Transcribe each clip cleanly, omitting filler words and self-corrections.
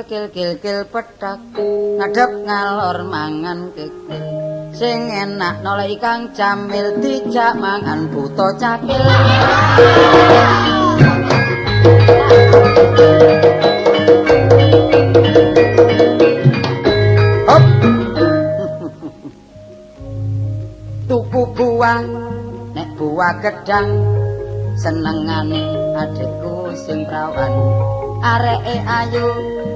kekil kil kil pethak ngadep ngalor mangan kekil sing enak noleh Kang Jamil dijak mangan buta cakil. Hop. Tuku buah nek buah gedang senengane adikku sing prawan areke ayu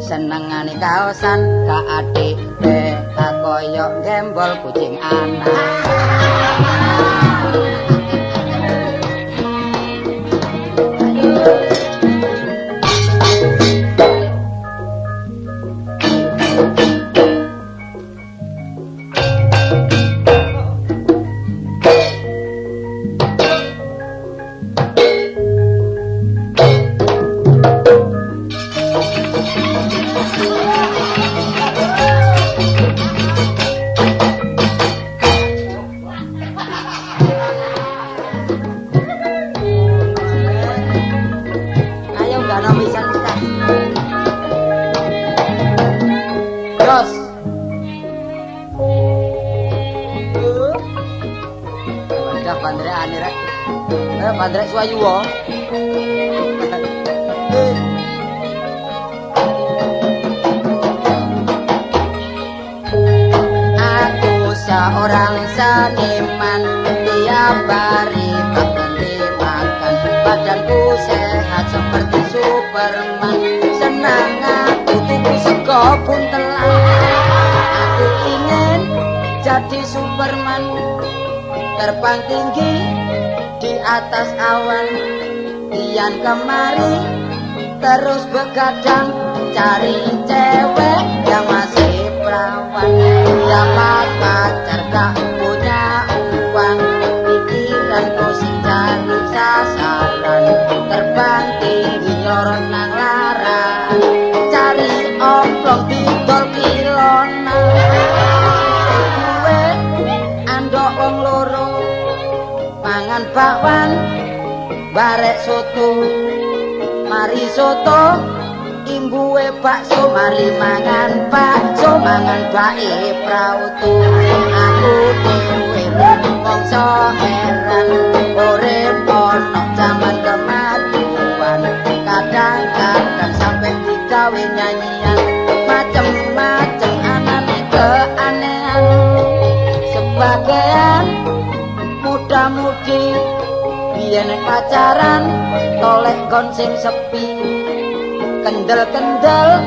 senengane kaosan ka adik kaya gembol kucing anak. Bandrek suwayuwa. Aku seorang seniman, tiap hari tak berhenti makan. Badanku sehat seperti Superman. Senang aku tuku sego buntelan. Aku ingin jadi Superman, terbang tinggi di atas awan. Kian kemari terus begadang, cari cewek yang masih perawan. Dapat pacar gak punya uang, pikiranku sing jaluk sasaran. Terbang tinggi nyorot nang laran, cari omplong didol kilonan. Duwe andok wong loro, mangan bakwan barek soto, mari soto imbuwe bakso, mari mangan bakso mangan bae prautu. Aku dhewe mongso heran, urip ono jaman kemajuan, kadang-kadang sampe digawe nyanyian, macem-macem anane keanehan. Sebagian muda-mudi biyen pacaran tolek gon sing sepi, kendel-kendel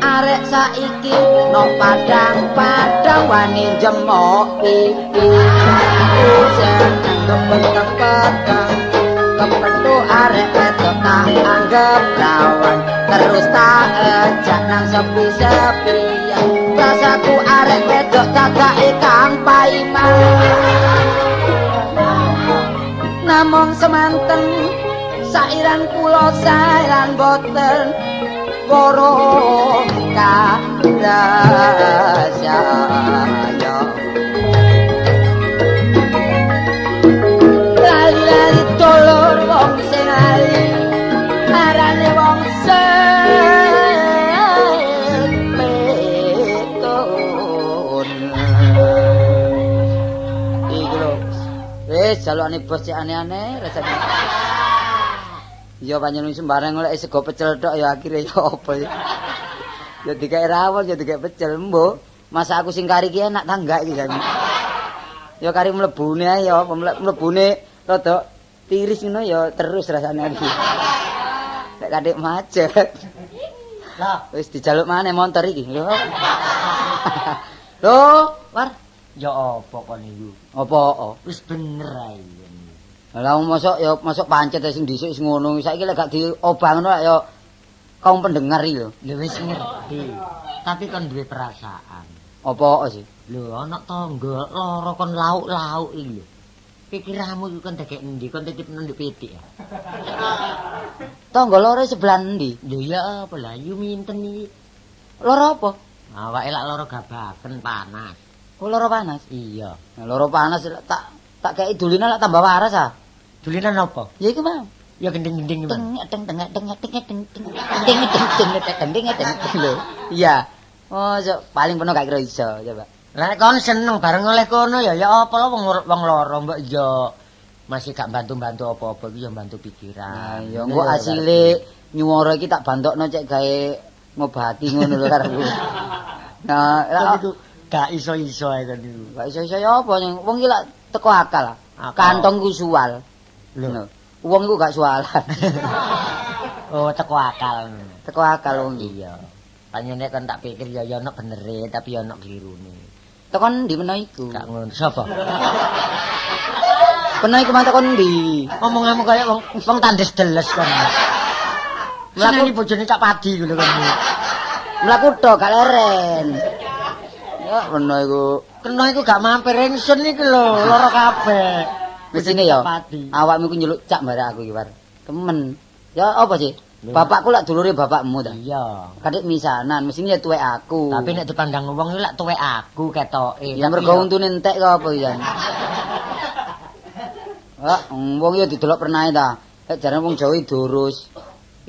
arek saiki no padang-padang wani jemok pipi. Aku seneng kepethek-pedang, kepethu arek wedok tak anggap lawan, terus tak ejak nang sepi-sepian. Rasaku arek wedok gagake kang paiman. Namung semanten sairan kula saelan boten weruh karasaya. Lali-lali dulur wong sing lali arane wong sing petun. Iki lho wis jalukane bos cek aneh-aneh rasane. Ya panjenengan sembarang golek sego pecel tok ya akhire ya apa ya. Ya dikek rawon ya dikek pecel mbok. Masa aku sing kari iki enak ta enggak iki jan. Ya kari mlebune ae ya, mlebune rada tiris ngono ya terus rasane iki. Nek katik macet. Lah wis dijaluk maneh montor iki. Lho. Lho, War. Ya apa kon iku? Apa? Wis bener ae. Lah mosok ya mosok pancet sing dhisik wis ngono. Saiki lek gak diobah ngono ya kaum pendengar iki lho. Lho wis ngerti. Tapi kon duwe perasaan. Apa sih? Lho ana tangga lara kon lauk-lauk iki lho. Pikiranmu iku kon degek endi? Kon titip nang nduk pitik ya. Tangga lara sebelah endi? Lho ya apa lah yu minten iki? Lara apa? Awake lak lara gabaken panas. Oh lara panas? Iya. Nah, lara panas tak kei dulinan lak tambah waras ah. Dulinan apa? Ya iku, Bang. Ya gending-gending, Bang. Teng teng teng teng teng teng teng. Ting ting ting ting ting ting lho. Iya. Oh, sok paling peno gak kira iso, coba. Lah kon seneng bareng oleh kono ya ya apa lho wong wong loro mbok ya masih gak bantu-bantu apa-apa iki ya bantu pikiran. Nah, ya engko asile nyuwara iki tak bantokno cek gawe ngobati ngono lho karepku. Nah, Kon iku gak iso-iso ae kon iku. Gak iso-iso ya apa wong iki lak teko akal. Kantong ku suwal. Lho. Wong iku gak suwalan. Oh, teko akal. Teko akal wong iki. Iya. Panjenengan kon tak pikir ya ya ono benere tapi ya ono klirune. Tekon ndi meno iku? Gak ngono. Sapa? Peno iku mah tekon ndi? Omonganmu kaya wong wong tandes deles kon. Mlaku bojone Cak Padi iku lho kon. Mlaku tok gak leren. Ya peno iku. Kena iku gak mampir ingsun iki lho, lara kabeh. Mesine ya. Padi. Awakmu iku nyeluk cak barek aku iki, War. Temen. Ya apa sih? Bapakku lak dulure bapakmu ta. Iya. Kadek misanan, mesine ya tuwek aku. Tapi nek dipandang wong iki lak tuwek aku ketoke. Ya mergo untune entek kok apa ya. Wah, wong ya didelok pernahe ta. Lek jarane wong Jawa durus.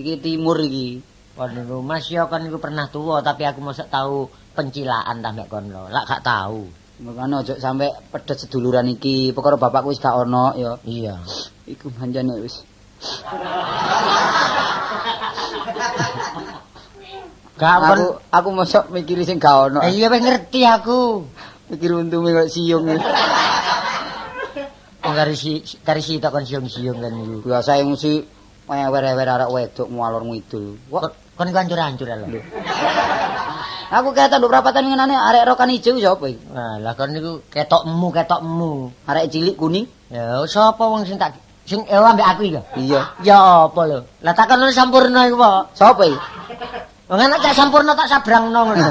Iki timur iki. Kono Mas ya kon iku pernah tuwa tapi aku mosok tau pencilaan ta mek kon lho. Lak gak tau. Makane ojo sampe pedhot seduluran iki. Perkara bapakku wis gak ono ya. Iya. Iku manjane wis. Gak kon Aku mosok mikiri sing gak ono. Iya wis ngerti aku. Mikir untunge kok siung. Wong kari si tak kon siung-siung kan iku. Biasa mesti ewer-ewer arek wedok ngalor ngidul. Kok Kon iku hancur-hancur lho. Aku ketok nduk prapatan ngenane arek rokan ijo sapa iki? Nah, lah kon niku ketokmu. Arek cilik kuning. Ya sapa wong sing tak sing ewa ambek aku iki? Iya. Ya apa lho? Lah takon Sampurna iku apa? Sapa iki? Wong anak cak Sampurna tak sabrangno ngono.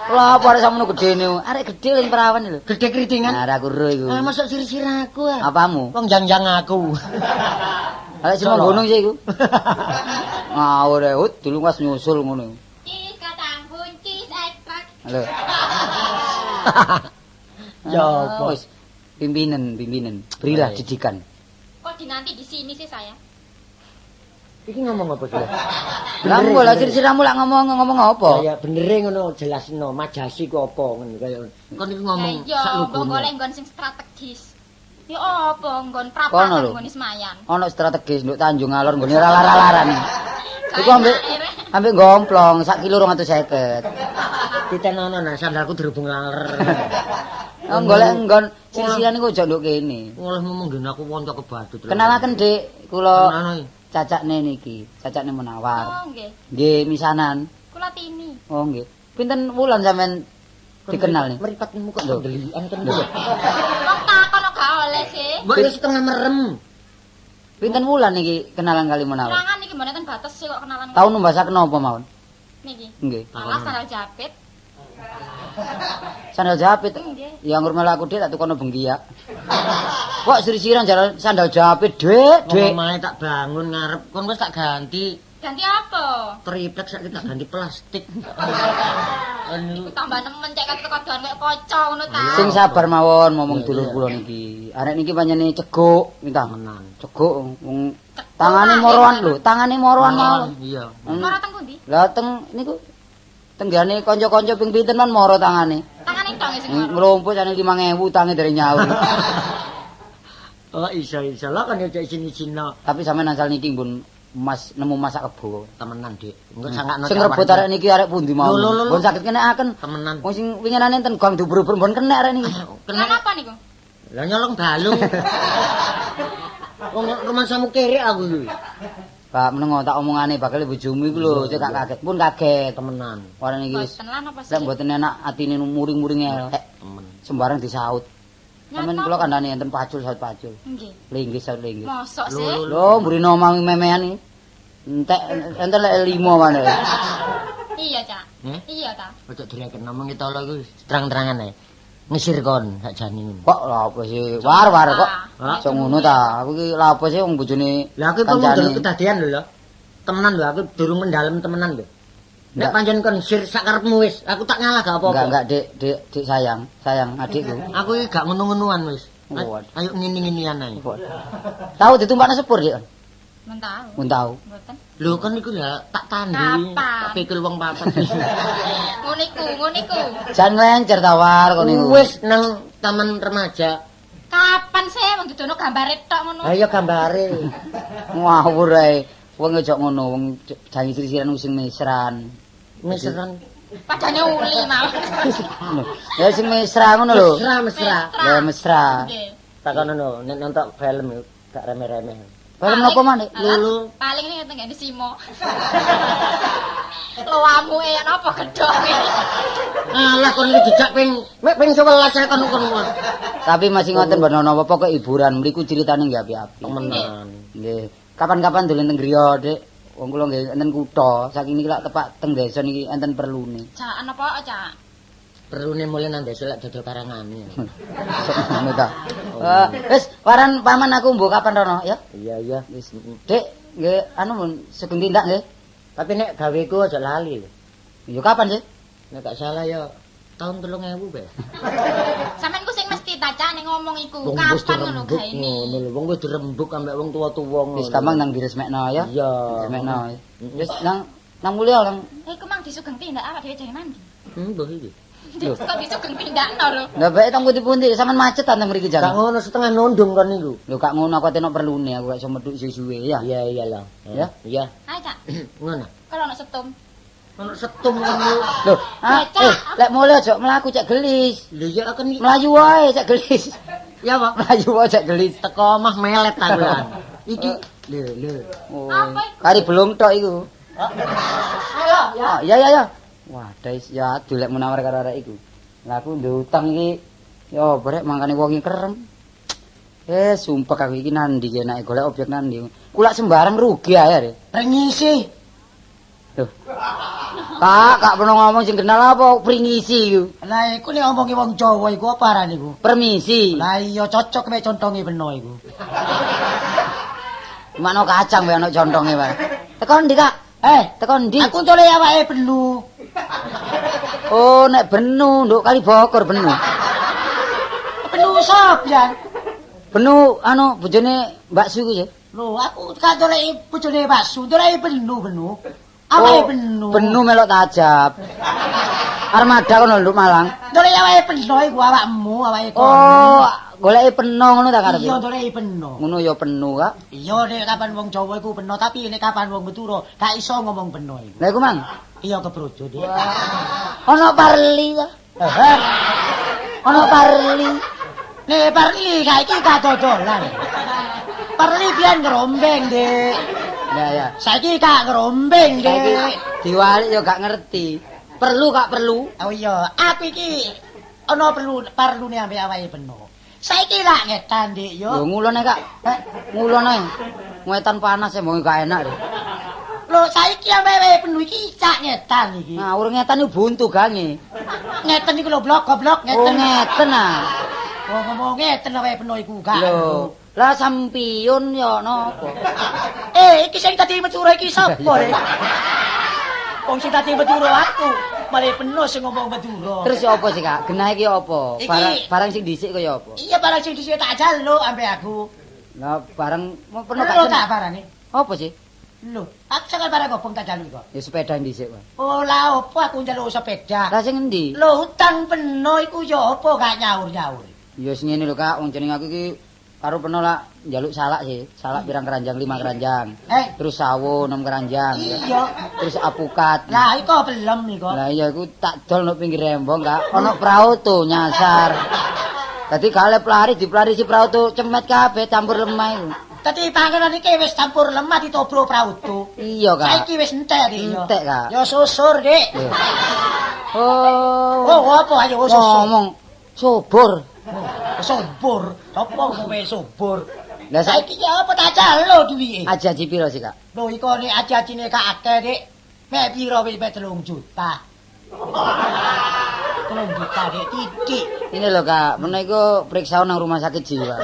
Lah apa arek sakmono gedene? Arek gedhe ling perawan lho. Gedhe kritingan. Nah, aku ro iku. Ah, masuk sir-sir aku ah. Apamu? Wong jang-jang aku. Arek sing gunung sih iku. Ngawur e, hut dulu was nyusul ngono. Cis kacang buncis ekstrak. Lho. Ya apa? Wis pimpinan. Berilah didikan. Kok dinanti di sini sih saya? Iki ngomong apa sih? Lah mbok lah sir-siramu lak ngomong apa? Ya benere ngono jelasno majasi ku apa ngono kaya kon iku ngomong sak lugune. Mbok golek nggon sing strategis. Ya apa nggon prapatan nggon Semayan. Ono strategis nduk Tanjung Alor nggone ralar-ralaran. Iku ambek gomplong sak kilo 250. Titenono nang sandalku dirubung laler. Golek nggon sir-siran iku aja nduk kene. Oleh ngomong ngene aku wonco kebadut. Kenalaken Dik, kula cacakne niki, cacakne Munawar. Oh nggih. Nggih, misanan. Kula Tini. Oh nggih. Pinten wulan sampean dikenal nih? Mripatmu kok ndelikan kan lho. Wong takon kok gak oleh sih. Mbok wis setengah merem. Pinten wulan niki kenalan kali Munawar? Kenalan niki mboten bates sih kok kenalan. Tau numbasaken apa mawon? Niki. Nggih. Alah sandal japit. Sandal japit. Nggih. Ya ngurmel aku Dik tak tukono bengkiak. Kok sir-siran sandal japit, Dik, Dik. Omahe tak bangun ngarep kon wis tak ganti. Ganti apa? Triplek saiki tak ganti plastik. Iku tambah nemen cek kate kodoan kaya kaca ngono ta. Sing sabar mawon momong dulur kula niki. Arek niki pancene ceguk, minta Temenan. Ceguk wong tangane moroan lho, tangane moroan mawon. Iya. Moro teng pundi? Lah teng niku tenggane kanca-kanca ping pinten man moro tangane. Tangane tok sing moro. Nglumpuk jane 5000 tange dereng nyaur. Oh iso-iso lah kan yo cek isin-isino. Tapi sampean asal niki pun mas nemu masak kebo. Temenan, Dik. Engko sangakno sing rebut arek niki arek pundi mau. Mbon saged kenekaken. Temenan. Wong sing winginane enten gang dubur-ubur mbon kenek arek niki. Kena apa niku? Lah nyolong balung. Wong rumangsamu kerek aku iki. Pak menengo tak omongane bakal bojomu iku lho, cek gak kaget. Pun kaget temenan. Ora niki wis. Mboten lan apa sih? Lek mboten enak atine muring-muring elek. Temen. Sembarang disaut. Sampeyan kula kandhane enten pacul saut pacul. Nggih. Linggis saut linggis. Mosok sih. Lho, mburine omah memean iki. Entek enten lek 5 maneh. Iya, Cak. Iya ta. Ojo direken ngomong kita lho iku terang-terangan ae. Ngisir kon sakjane ngono. Kok lha apa sih? War-war kok. Hah? Aja ngono ta. Aku iki lha apa sih wong bojone. Lah aku iku durung kedadian lho lho. Temenan lho aku durung mendalem temenan lho. Nek pancen kon sir sak karepmu wis, aku tak ngalah gak apa-apa. Enggak, Dik, Dik, Dik sayang, sayang adikku. Aku iki gak ngono-ngonoan wis. Ayo ngene-ngenean ae. Tahu ditumpakno sepur, Dik? Mun tau. Mun tau. Mboten. Lho kan iku ya tak tandhi. Tak pikir wong papat. Ngono iku, ngono iku. Jan nglencer ta war kon niku. Wis nang taman remaja. Kapan sih wong dudono gambare tok ngono? Ha iya gambare. Ngawur ae. Wong aja ngono, wong jangi sri-srian sing mesran. Mesran. Padane uli mawon. Ya sing mesra ngono lho. Mesra, mesra. Ya mesra. Nggih. Takono nek nonton film gak remeh-remeh. Film napa maneh? Lulu. Paling ning tengene Simo. Loamuke ya napa gedhonge. Alah kon iki dijak ping mek ping 11 ae kon kon. Tapi masih ngoten mboten napa pokoke hiburan mriku critane nggih apik-apik. Temenan. Nggih. Kapan-kapan dolen teng griya, Dik. Wong kula nggih enten kutha, saiki niki lak tepak teng desa niki enten perlune. Cak napa, Cak? Perlune mulih nang desa lek dodol karangane. Ngono ta. Wis, waran paman aku mbok kapan rono ya? Iya, iya. Wis. Dik, nggih anu mun sugeng tindak nggih. Tapi nek gaweku aja lali lho. Ya kapan sih? Nek gak salah ya tahun 3000 bae. Sampeyan ku sing mesti ta Cak nek ngomong iku. Kapan ngono gaene? Ngono lho, wong wis dirembuk ambek wong tuwa-tuwa ngono. Wis gampang nang diresmekno ya. Iya. Diresmekno. Wis nang nang mulya nang. Iku mang disugeng tindak awak dhewe jane mandi. Mbah iki. Kok disugeng tindakno lho. Lah bae teng pundi-pundi sampean macet ta nang mriki Gak jan. ngono setengah nondong kon niku. Lho gak ngono aku atene perlune aku gak iso medhuk suwe-suwe ya. Iya iya lah. Ya? Iya. Ayo Cak. Ngono. Kalau ono setum. Ono setum kon niku. Lho, Cak. Lek mulih aja mlaku cek gelis. Lho ya kan iki. Mlayu wae cek gelis. Ya apa? Mlayu wae cek gelis. Teko omah melet aku lan. Iki lho lho. Oh. Apa iku? Kari belum tok iku. Ayo ya. Oh, iya iya iya. Wah, dais ya aduh lek menawar karo arek iku. Lah aku ndek utang iki ya brek mangkane wong iki kerem. Sumpek aku iki nandi ki enake golek objek nandi. Kulak sembarang rugi ae arek. Pringisi. Lho. Kak, kak pernah ngomong sing kenal apa pringisi iku? Lah iku nek omongi wong Jawa iku apa arane iku? Permisi. Lah iya cocok mek contonge beno iku. Makno kacang wae ana contonge wae. Teko ndi, Kak? Teko ndi? Aku ntole awake benu. Oh, nek benu nduk kali bokor benu. Benu sop ya. Benu anu bojone Mbak Su iku ya. Lho, aku gak ndoleki bojone Mbak Su, ndoleki benu-benu. Awake benu. Benu melok tajab. Armada kono nduk Malang. Ndoleki awake beno iku awakmu, awake kono. Oh, goleki peno ngono ta karepe? Iya, ndoleki beno. Ngono ya penu, Kak. Iya, nek kapan wong Jawa iku beno, tapi nek kapan wong Madura gak iso ngomong beno iku. Lah iku, Mang. Iya kebrojo, Dik. Ono parli ta? Eh, Ono parli. Nek parli saiki gak dodolan. Parli biyen ngerombeng, Dik. Ya ya. Saiki gak ngerombeng, Saiki Dik. diwalik ya gak ngerti. Perlu gak perlu? Oh iya, aku iki ana perlu parlune ambek awake beno. Saiki lak ngetan, Dik, yo. Lho ngulon ae, Kak. Eh, Ngulon ae. Ngetan panas e mbok gak enak. Lho. Lho saiki ambek awake beno iki cak ngetan iki. Nah, urung ngetan iku buntu gange. Ngeten iku lho blok goblok Oh, ngeten. ngeten ah. Wong ngomong ngeten awake beno iku gak. Lho, lah sampiun ya napa? Iki sing tadi Madura iki sapa, Dik? Wong sing tadi Madura aku, malah beno sing ngomong Madura. Terus ya apa sih, Kak? Genah iki apa? Iki- Barang barang sing dhisik kaya apa? Iya barang sing dhisik tak jaluk ambek aku. Lah barang mau pernah Lho gak tak seneng? barange. Apa sih? Lho, aku sangat barang gobong tak jaluk kok. Ya sepeda dhisik, Pak. Oh lah opo aku njaluk sepeda. Lah sing endi? Lho utang peno iku ya apa gak nyaur-nyaur. Ya sing ngene lho, Kak, wong jeneng aku iki karo peno lak njaluk salak sih. Salak pirang keranjang, 5 keranjang. Terus sawo 6 keranjang. Iya. Terus apukat. Lah iku belum iku. Lah iya iku tak dol nang pinggir rembong, Kak. Ana prau tuh nyasar. Dadi gak oleh pelari dipelarisi prau tuh cemet kabeh campur lemah iku. Dadi panganan iki wis campur lemah ditobro prautu. Iya, Kak. Saiki wis entek Dik. Ya. Entek, Kak. Ya susur, Dik. Lho. Oh. Oh, apa ayo susur. Ngomong subur. Subur. Apa ngomong subur? Lah saiki Saiki ya apa tak jaluk duwike? aji-aji piro sih, Kak? Lho iku nek aji-ajine gak akeh, Dik. Mek piro wis mek 3 juta. 3 juta, Dik, titik. Ini lho, Kak, mena iku periksa nang rumah sakit jiwa.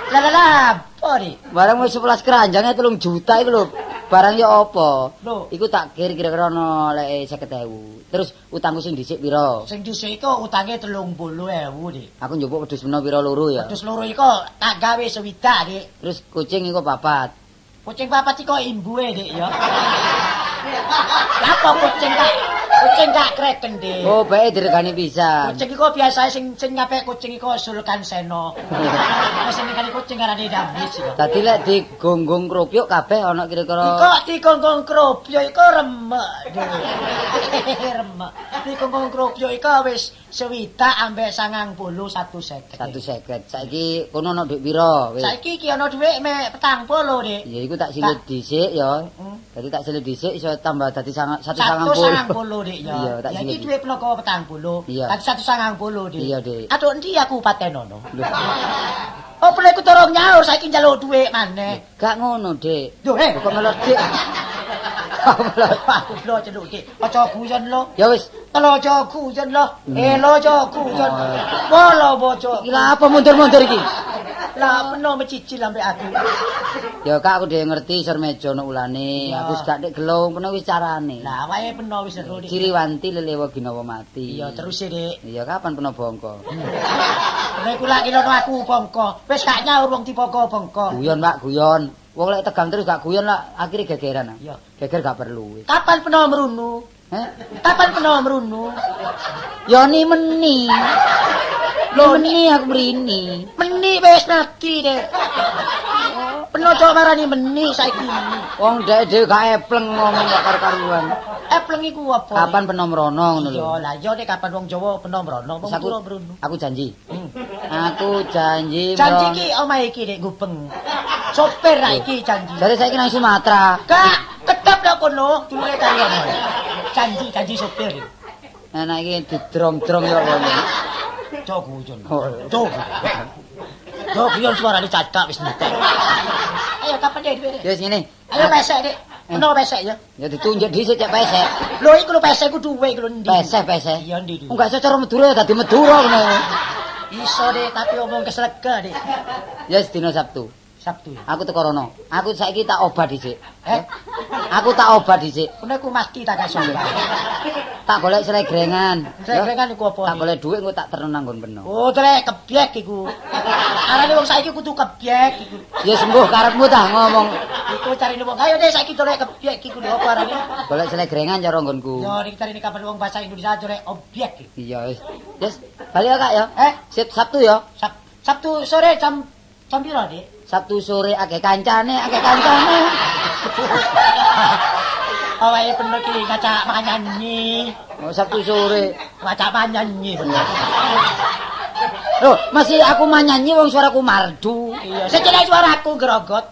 Lah lah lah, apa, Dik? Barang wis 11 keranjangnya 3 juta iku lho. Barang ya apa? Lho. Iku tak kira-kira ono lek 50.000. Terus utangku sing dhisik piro? Sing dhisik iku utange 30.000, Dik. Aku njupuk wedhus mena piro loro ya. Wedhus loro iku tak gawe swidak, Dik. Terus kucing iku papat. Kucing papat iki kok imbuhe, Dik ya. Lah kok kucing gak kreken, Dik. Oh, bae diregani pisan. Kucing iku biasae sing nyapek kucing iku Sulkan Seno. Wis sing ngene kucing arane Damis iku. Dadi lek digonggung kropyuk kabeh ana kira-kira. Iku digonggung kropyuk iku remek, Dik. Remek. Digonggung kropyuk iku wis 61 ambek 91 50. 150. Saiki kono ana dhuwit pira wis? Saiki iki ana dhuwit mek 40, Dik. Ya iku tak silit dhisik ya. Dadi tak silit dhisik iso tambah dadi 190. 190, Dik ya. Iya, tak Ya silit. iki dhuwit ploko 40. Iya. Dadi 190, Dik. Iya, Dik. Aduh endi aku patenono? Lho. Oh, perlu iku torong nyaur saiki njaluk dhuwit maneh. Gak ngono, Dik. Lho, eh. Kok melok, Dik? Kok melok? Aku lho celuk, Dik. Aja guyon lho. Ya wis. Telo aja guyon lho. Elo aja guyon. Wolo bojo. Iki lha apa mundur-mundur iki? Lah peno mecicil ambek aku. Ya Kak, aku dhewe ngerti isor meja ono ulane. Iya. Aku wis gak nek gelung peno wis carane. Lah awake peno wis seru, Dik. Ciriwanti lelewa ginawa mati. Iya, terus e, Dik. Iya, kapan peno bongko? Peno iku lak ilono aku bongko. Wis gak nyaur wong dibongko bongko. Guyon, Pak, guyon. Wong lek tegang terus gak guyon lah akhire gegeran. Iya. Geger gak perlu wis. Kapan peno mrunu? Heh? Kapan peno mrunu? Yoni meni. Lho meni aku mrini. Meni wis mati, Dik. Peno cok marani meni saiki. Wong dhek dhewe gak epleng ngomong gak karu-karuan. Epleng iku apa? Kapan peno mrono ngono lho. Iya, lah iya nek kapan wong Jawa peno mrono, wong Madura mrono. Aku janji. Aku janji. Janji iki omahe iki Dik Gubeng. Sopir ra iki janji. Jare saiki nang Sumatera. Gak, tetep lho kono, dulure karo omahe. Janji sopir. Nah iki didrong-drong ya kono. Cok guyon. Cok. Cok guyon suarane cacak wis entek. Ayo kapan Dik duwe? Ya wis ngene. Ayo pesek Dik. Ono pesek ya. Ya ditunjuk dhisik cek pesek. Lho iku lho pesek ku duwe iku lho endi? Pesek pesek. Iya endi duwe. Enggak iso cara Madura ya dadi Madura ngono. Iso Dik, tapi omong keslega Dik. Ya wis dina Sabtu. Sabtu ya. Aku teko rono. Aku saiki tak obat dhisik. Eh? Aku tak obat dhisik. Ngono iku mati tak kasih. Tak golek slegrengan. Slegrengan iku apa? Tak golek dhuwit engko tak terno nang nggon peno. Oh, trek kebyek iku. Arane wong saiki kudu kebyek iku. Ya sembuh karepmu ta ngomong. Iku carine wong. Ayo Dik saiki golek kebyek iku lho apa arane? Golek slegrengan cara nggonku. Yo nek carine kapan wong bahasa Indonesia golek obyek iku. Iya wis. Wis, balik ya Kak ya. Eh, Sip Sabtu ya. Sabtu sore jam piro, Dik? Sabtu sore akeh kancane, akeh kancane. Awake peno ki ngacak manyanyi. Oh, Sabtu sore. Ngacak manyanyi bener. Loh, masih aku manyanyi wong suaraku mardu. Iya, secene suaraku grogot.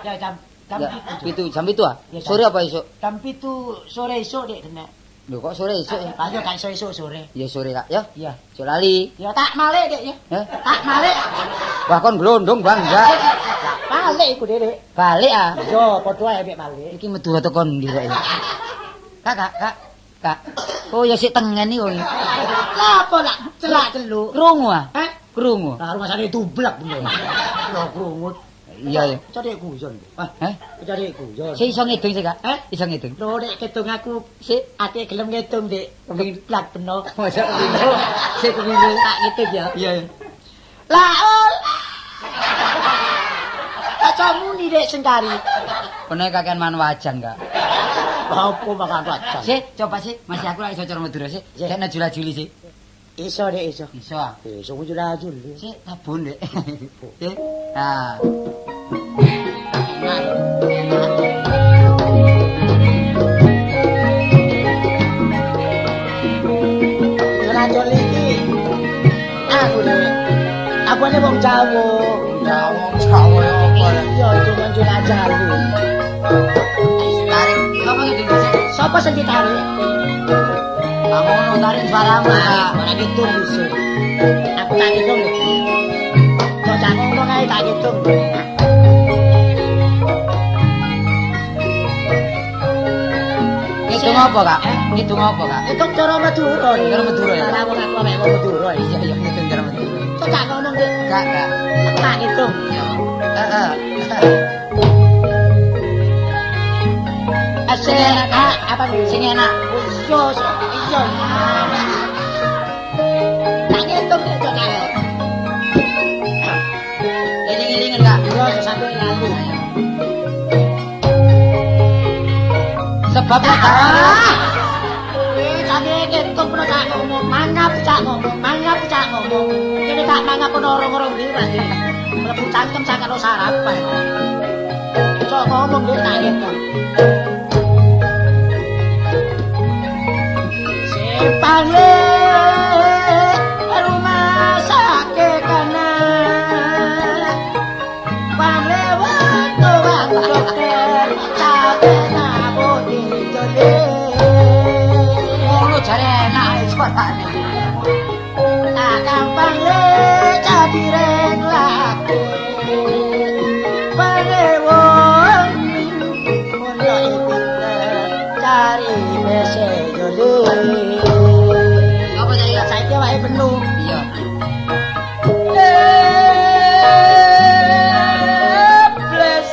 Ya jam 7. Jam 7 ah? Ya, Sore apa esuk? Jam 7 sore esuk Dik kena. Lho kok sore esuk ya? Lah yo gak iso esuk sore. Ya sore Kak, ya. Iya. Ojo lali. Ya tak malik Dik ya. Eh? Tak malik. Wah kon glondong bangga. Balik iku Dik. Balik ah. Iya, padha ae mek balik. Iki Madura teko ndi rek? Kak, Kak, Kak. Kak. Oh ya sik tengen iki wong. Lah apa lah celak celuk. Krungu ah? Eh? Krungu. Lah rumasane tublek bener. Lho krungu. Iya ya. Cari guyon. Ah, eh? Cari guyon. Sik iso ngidung sik, Kak? Eh? Iso ngidung. Lho nek ketung aku Sik ate gelem ngitung, Dik. Keblak beno. Masa kepiye? Sik kepiye? Tak ngitung ya. Iya. Lah ol. Aja muni Dik sengkari. Kono kakean man wajan, Kak. Apa makan wajan? Sik, coba sik. Masih aku lak iso cara Madura sik. Sik nek jula-juli sik. Iso Dik, iso. Iso ah. Iso jula-juli. Sik tabun, Dik. Sik. Nah. Jula-juli iki aku Dik. Apane wong Jawa? Jawa, Jawa ya apa? Iya, hitungan jula-juli. Tarik, apa ngidung dhisik? Sapa sing ditarik? Ah ngono tarik suaramu, Kak. Ora ngitung dhisik. Aku tak ngitung lho. Kok cak ngono kae tak ngitung. Ngitung apa, Kak? Ngitung apa, Kak? Ngitung cara Madura. Cara Madura ya? Lah wong aku awake wong Madura. Iya, iya ngitung cara Madura. Kok cak ngono, Dik? Kak, Kak. Aku tak ngitung. Heeh. Sing enak, Kak. Apa Sing enak. Iya, iya. Tak ngitung Dik, cok cak. Eling-elingan, Kak. Iya, sampe lalu. Sebab Kowe cake ngitung peno cak ngomong, mangap cak ngomong, mangap cak ngomong. Kene tak mangap ono orang-orang ndi pasti. Mlebu cangkem sak karo sarapan. Cok ngomong dhewe tak ngitung. Sepang le rumah sakit kanan. Pang lewat tuan dokter capek ngabodi jole. Ngono jare enak ae suarane. Tak gampang le cadireng lake. Panewon mulai pinter cari bese jole. Apa saiki? Saiki wae penuh. Iya. Bless.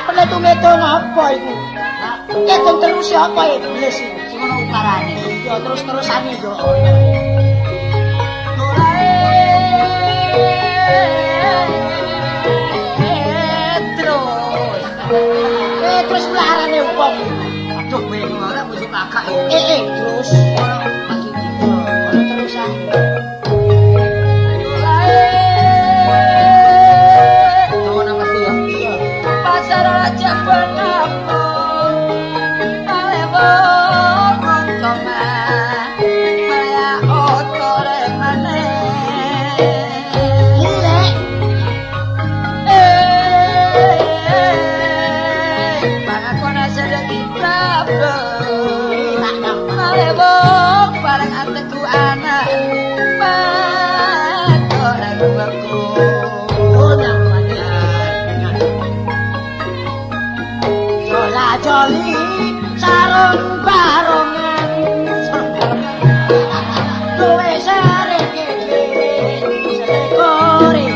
Penetu-metu apa iku? Ngitung terus apa iblis iku? Sing ono ukarane. Iya terus-terusane yo ono. Terus. Terus melarane wong. Aduh kowe ora musik kakak. Terus Ono maksudnya. ono terusane. Tahu napasku ya. Iya. Pasar aja penamu. Malewo koma. Maya otore maneh. Gile. Pangakona sedeki problem. Tak gampang. Malewo bareng anteku anak. Patoreng beku. Oh, Jola joli sarung barongan. Luwe sare keke selekore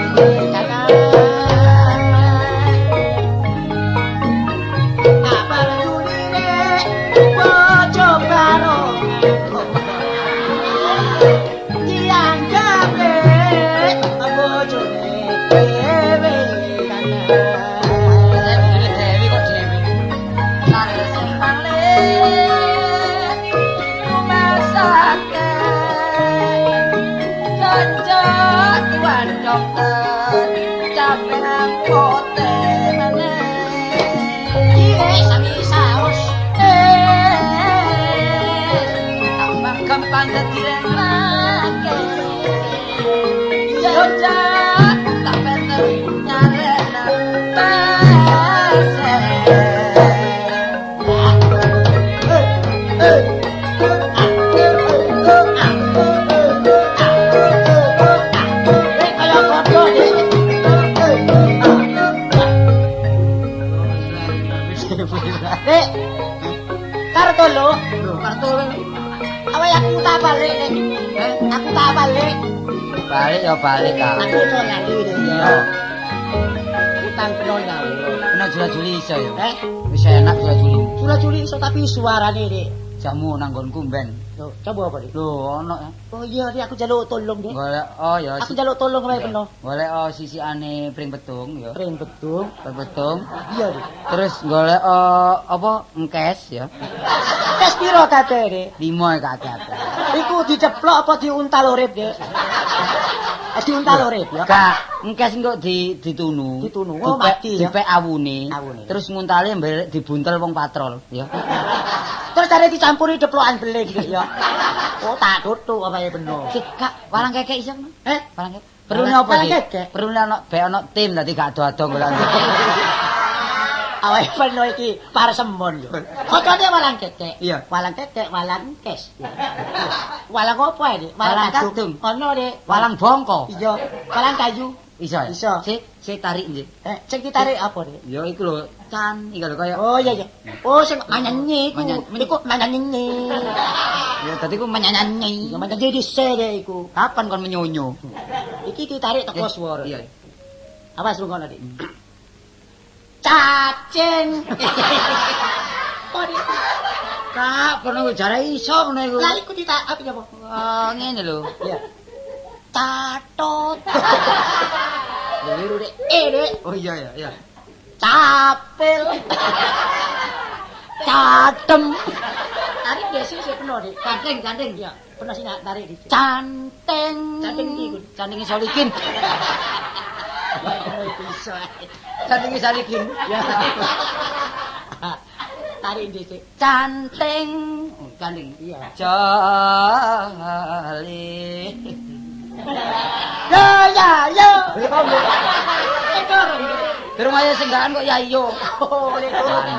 kanan. Apa tuline bojo barongan. Dianggap le bojone dhewe kanan. Saya bojone Dewi kok Dewi. Lare sempang le rumah sakit. Cocok tuan dokter capek angkote maneh. Iya, sami saus. Tambah gampang dadi lake. Yo cak tak peter nyarena pase. Kaya kodho, Dik. Dik. Karto lho. Kartu Awake aku tak balik, Dik. Aku tak balik. balik ya balik kak. Aku iso lali, Dik. Iya. Utang peno ngawur. Kena jula-juli iso ya. Eh, Wis enak jula-juli. jula-juli iso tapi suarane, Dik. Jamu nang nggonku ben. Lho, coba apa, Dik? Lho ono ya. Oh iya, Dik, aku njaluk tolong, Dik. Golek oh ya. Aku njaluk tolong wae peno. Golek oh sisikane pring petung ya. Pring betung. Pring petung. Iya, Dik. Terus golek oh, apa engkes ya. Tes piro kabeh, Dik? Limo ya kakek. Iku diceplok apa diuntal urip, Dik? Diuntal urip ya. Kak, engkes engko ditunu. Ditunu. Oh, mati ya. Dipek awune. Awune. Terus nguntale mbek dibuntel wong patrol ya. Terus cari dicampuri deplokan beling, Dik ya. Oh, tak tutuk apa ya peno. Sik, Kak, walang kekek iso? Eh, Walang kekek. Perlune apa Walang sih? kekek? Perlune ono bek ono tim dadi gak ado-ado golek. Awake peno iki parsemon yo. Kocone walang kekek. Iya. Walang kekek, walang kes. Walang apa Dik? Walang kadung. Ono, Dik. Walang bongko. Iya, walang kayu. Iso ya? Iso. Sik, sik tarik nggih. Sing ditarik apa, Dik? Ya iku lho, can iki lho kaya Oh iya iya. Oh sing manyanyi iku. Manyan- Iku manyanyi. ya dadi ku menyanyi. Ya manyanyi dhisik Dik iku. Kapan kon menyonyo? Iki ditarik teko swara. Iya. Awas rungokno, Dik. Cacing. Oh, Dik. Kak, kono jare iso ngono iku. Lah iku ditarik apa ya, apa? Oh, ngene lho. Iya. Catot. Liru, Dik. Eh, Dik. Oh iya iya iya. Capil. Catem. Tarik desi sik peno, Dik. Canting, canting. Iya, peno sing tak tarik dhisik. Canting. Canting iki, Gun. Cantinge Solikin. Iso. Cantinge Solikin. Ya. Tarik dhisik. Canting. Canting. Iya. Jali. Ya ya ya. Durung ayo senggakan kok ya iyo. Oh, lek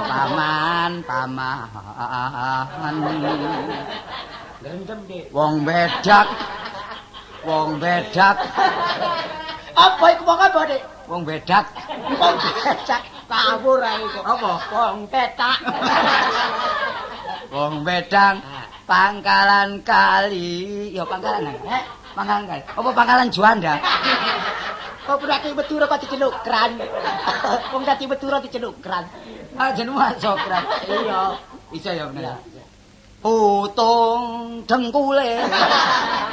Paman, paman. Gerendem, Dik. Wong bedak. Wong bedak. Apa iku wong apa, Dik? Wong bedak. Wong bedak. Kawur ae kok. Apa? Wong petak. Wong bedang pangkalan kali. Ya pangkalan. Eh, pangkalan kali. Apa pangkalan Juanda? Kok berarti Madura kok diceluk kran. Wong dadi Madura diceluk kran. Ah jenengmu Sokran. Iya. Iso ya bener. Putung dengkule.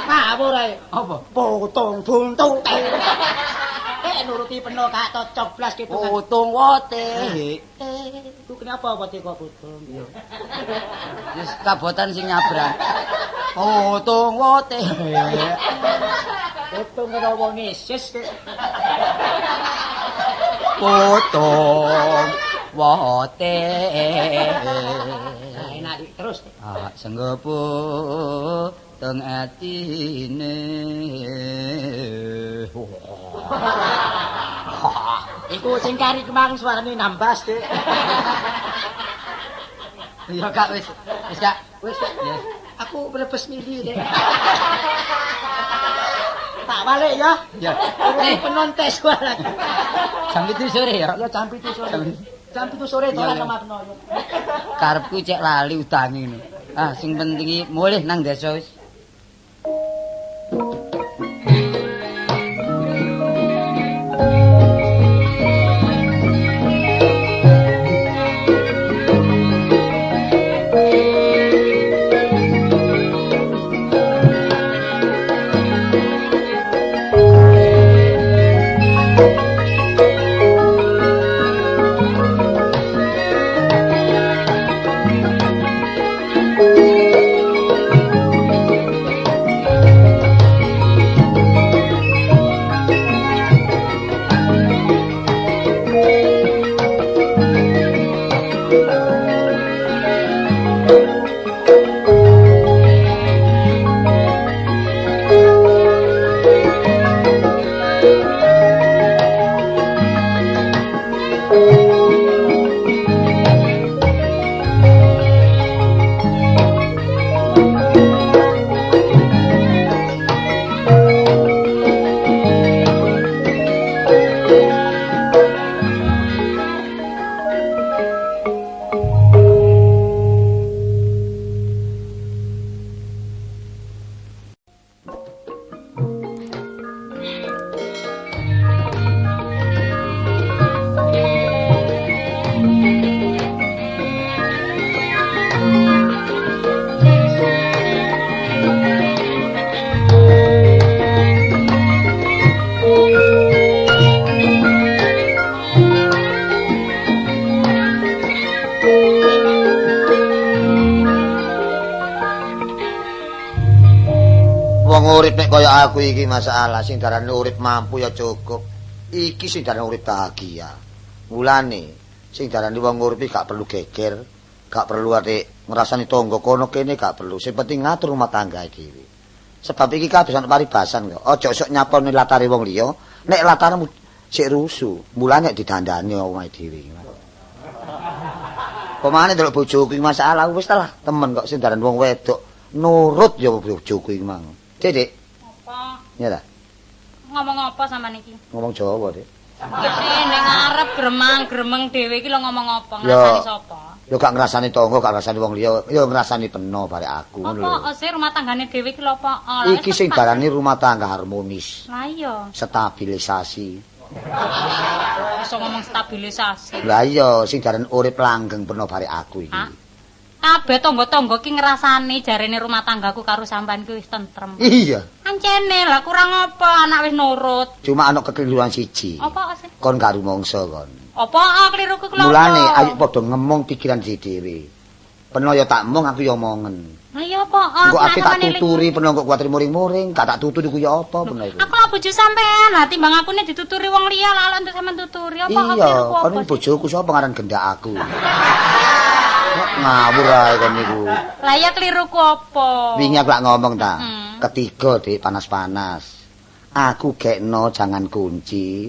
Ngawur ae. Apa? Putung buntute. Nuruti peno kak cocok blas gitu kan. Putung wote. Iku kenapa wote kok putung? Iya. Wis kabotan sing nyabrang. Putung wote. Putung karo wong isis. Putung wote. Enak terus. Ah, senggepu teng atine. Iku sing kari kemang suarane nambas, Dik. Iya, Kak, wis. Wis, Kak. Wis, Kak. Ya. Aku mlebes mili, Dik. Tak balik ya. Ya. Penontes suara. Jam 7 sore ya. Ya jam 7 sore. Jam 7 sore dolan omah peno. Karepku cek lali utange ngono. Ah, sing penting iki mulih nang desa wis. Kaya aku iki masalah sing darane urip mampu ya cukup. Iki sing darane urip bahagia. Mulane sing darane wong urip gak perlu geger, gak perlu atik ngrasani tangga kono kene gak perlu. Sing penting ngatur rumah tangga dhewe. Sebab iki kabeh ana paribasan kok. Aja sok nyapone latare wong liya, nek latarmu sik rusuh, mulane didandani omahe dhewe. Pemane delok bojoku iki masalah wis ta lah, temen kok sing darane wong wedok nurut ya bojoku iki mang. Dik. Ya ta? Ngomong apa sampean iki? Ngomong Jawa, Dik. Nek ngarep gremang-gremeng dhewe iki lho ngomong apa? Ngrasani sapa? Ya gak ngrasani tangga, gak ngrasani wong liya, ya ngrasani peno barek aku ngono lho. Apa sih rumah tanggane dhewe iki lho apa? Iki sing darani rumah tangga harmonis. Lah iya. Stabilisasi. Iso ngomong stabilisasi. Lah iya, sing darani urip langgeng peno barek aku iki. Kabeh tangga-tangga ki ngrasani jarene rumah tanggaku karo sampean ki wis tentrem. Iya. Ancene lah kurang apa anak wis nurut. Cuma ana kekeliruan siji. Apa sih? Kon gak rumangsa kon. Apa kliruku lho? Mulane ayo padha ngemong pikiran dhewe. Peno ya tak mong aku ya omongen. Lah ya apa? Engko ape tak tuturi peno kok kuwatir muring-muring, gak tak tuturi ku ya apa peno iku. Aku lah bojo sampean, lah timbang akune dituturi wong liya lah entuk sampean tuturi apa aku keliruku apa. Iya, kon bojoku sapa ngaran gendak aku. Ngawur ae kon niku. Lah ya keliruku apa? Wingi aku lak ngomong ta. Ketiga, Dik, panas-panas. Aku gekno jangan kunci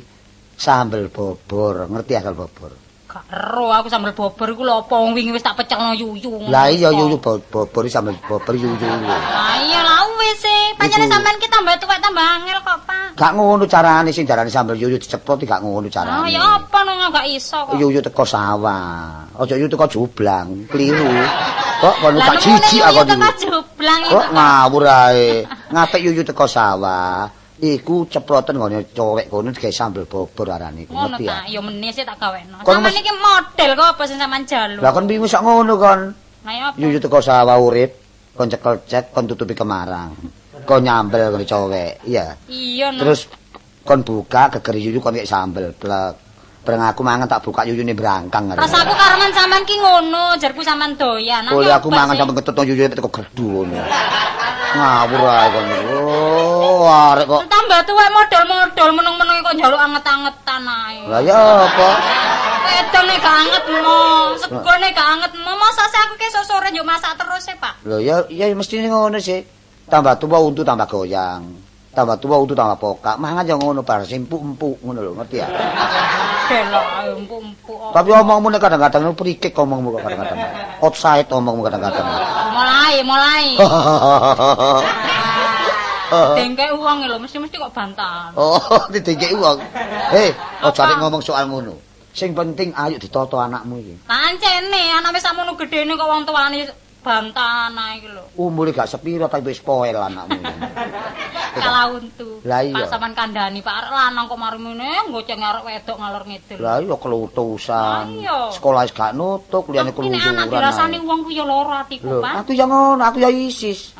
sambel bobor, ngerti asal bobor? Gak ero aku sambel bobor iku lho apa wong wingi wis tak pecelno yuyu. Lah iya yuyu bobor sambel bobor yuyu. Lah iya lah wis e. Pancene sampean ki tambah tuwek tambah angel kok, Pak. Gak ngono carane sing darane sambel yuyu diceplot gak ngono carane. Ah ya apa nang gak iso kok. Yuyu teko sawah. Aja yuyu teko jublang, keliru. Kok kono gak jijik aku niku. Teko jublang iku. Kok ngawur ae. Ngapik yuyu teko sawah. Iku ceploten nggone cowek kono digawe sambel bobor arane iku ngerti ya. Ya meneh sih tak gawekno. Sampeyan iki model kok apa sing sampean jaluk. Lah kon wingi sak ngono kon. Lah ya apa? Yuyu teko sawah urip, kon cekel cek, kon tutupi kemarang. Kon nyambel ngene cowek, iya. Iya. Terus kon buka geger yuyu kon kek sambel plek. Bareng aku mangan tak buka yuyune brangkang. Rasaku kareman sampean ki ngono, jarku sampean doyan. Oleh aku mangan sampe ketutno yuyune teko gerdu ngono. Ngawur ae kon. Oh, arek kok tambah tuwek modal-modal meneng-meneng kok njaluk anget-angetan ae. Lah ya apa? Wedone gak anget mo, segone gak anget mo. Masa sih aku ki esuk sore njuk masak terus e, Pak. Lho ya ya mesti ngono sih. Tambah tuwa untu tambah goyang. Tambah tuwa untu tambah pokak. Mangan ya ngono bar sing empuk-empuk ngono lho, ngerti ya? Delok ae empuk-empuk. Tapi omongmu nek kadang-kadang prikik omongmu kok kadang-kadang. Offside omongmu kadang-kadang. Mulai. Dengkek uang lho, mesti-mesti kok bantahan. Oh, didengkek uang. Hei, aja arek ngomong soal ngono. Sing penting ayo ditata anakmu iki. Pancene anak wis sakmono gedene kok wong tuane bantahan ae iki lho. Umure gak sepiro tapi wis poel anakmu. Kalah untu. Pak sampean kandhani, Pak arek lanang kok mari mene goceng arek wedok ngalor ngidul. Lah iya kelutusan. Sekolah wis gak nutuk, liyane keluyuran. Anak dirasani wong ku ya lara atiku, Pak. Aku ya ngono, aku ya isis.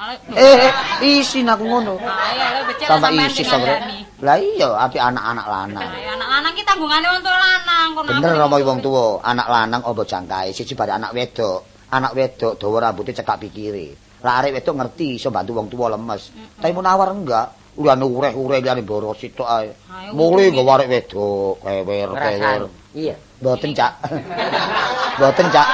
Isin aku ngono. Ayo lho becik sampean dikandani. Lah iya, ati anak-anak lanang. Anak lanang ki tanggungane wong tuwa lanang kono. Bener ngomong wong tuwa, anak lanang apa jangkae siji bare anak wedok. Anak wedok dawa rambute cekak pikire. Lah arek wedok ngerti iso bantu wong tuwa lemes. Tapi munawar enggak, liyane ureh-ureh liyane boros sitok ae. Mule nggawa arek wedok, kewer-kewer. Iya. Mboten, Cak. Mboten, Cak.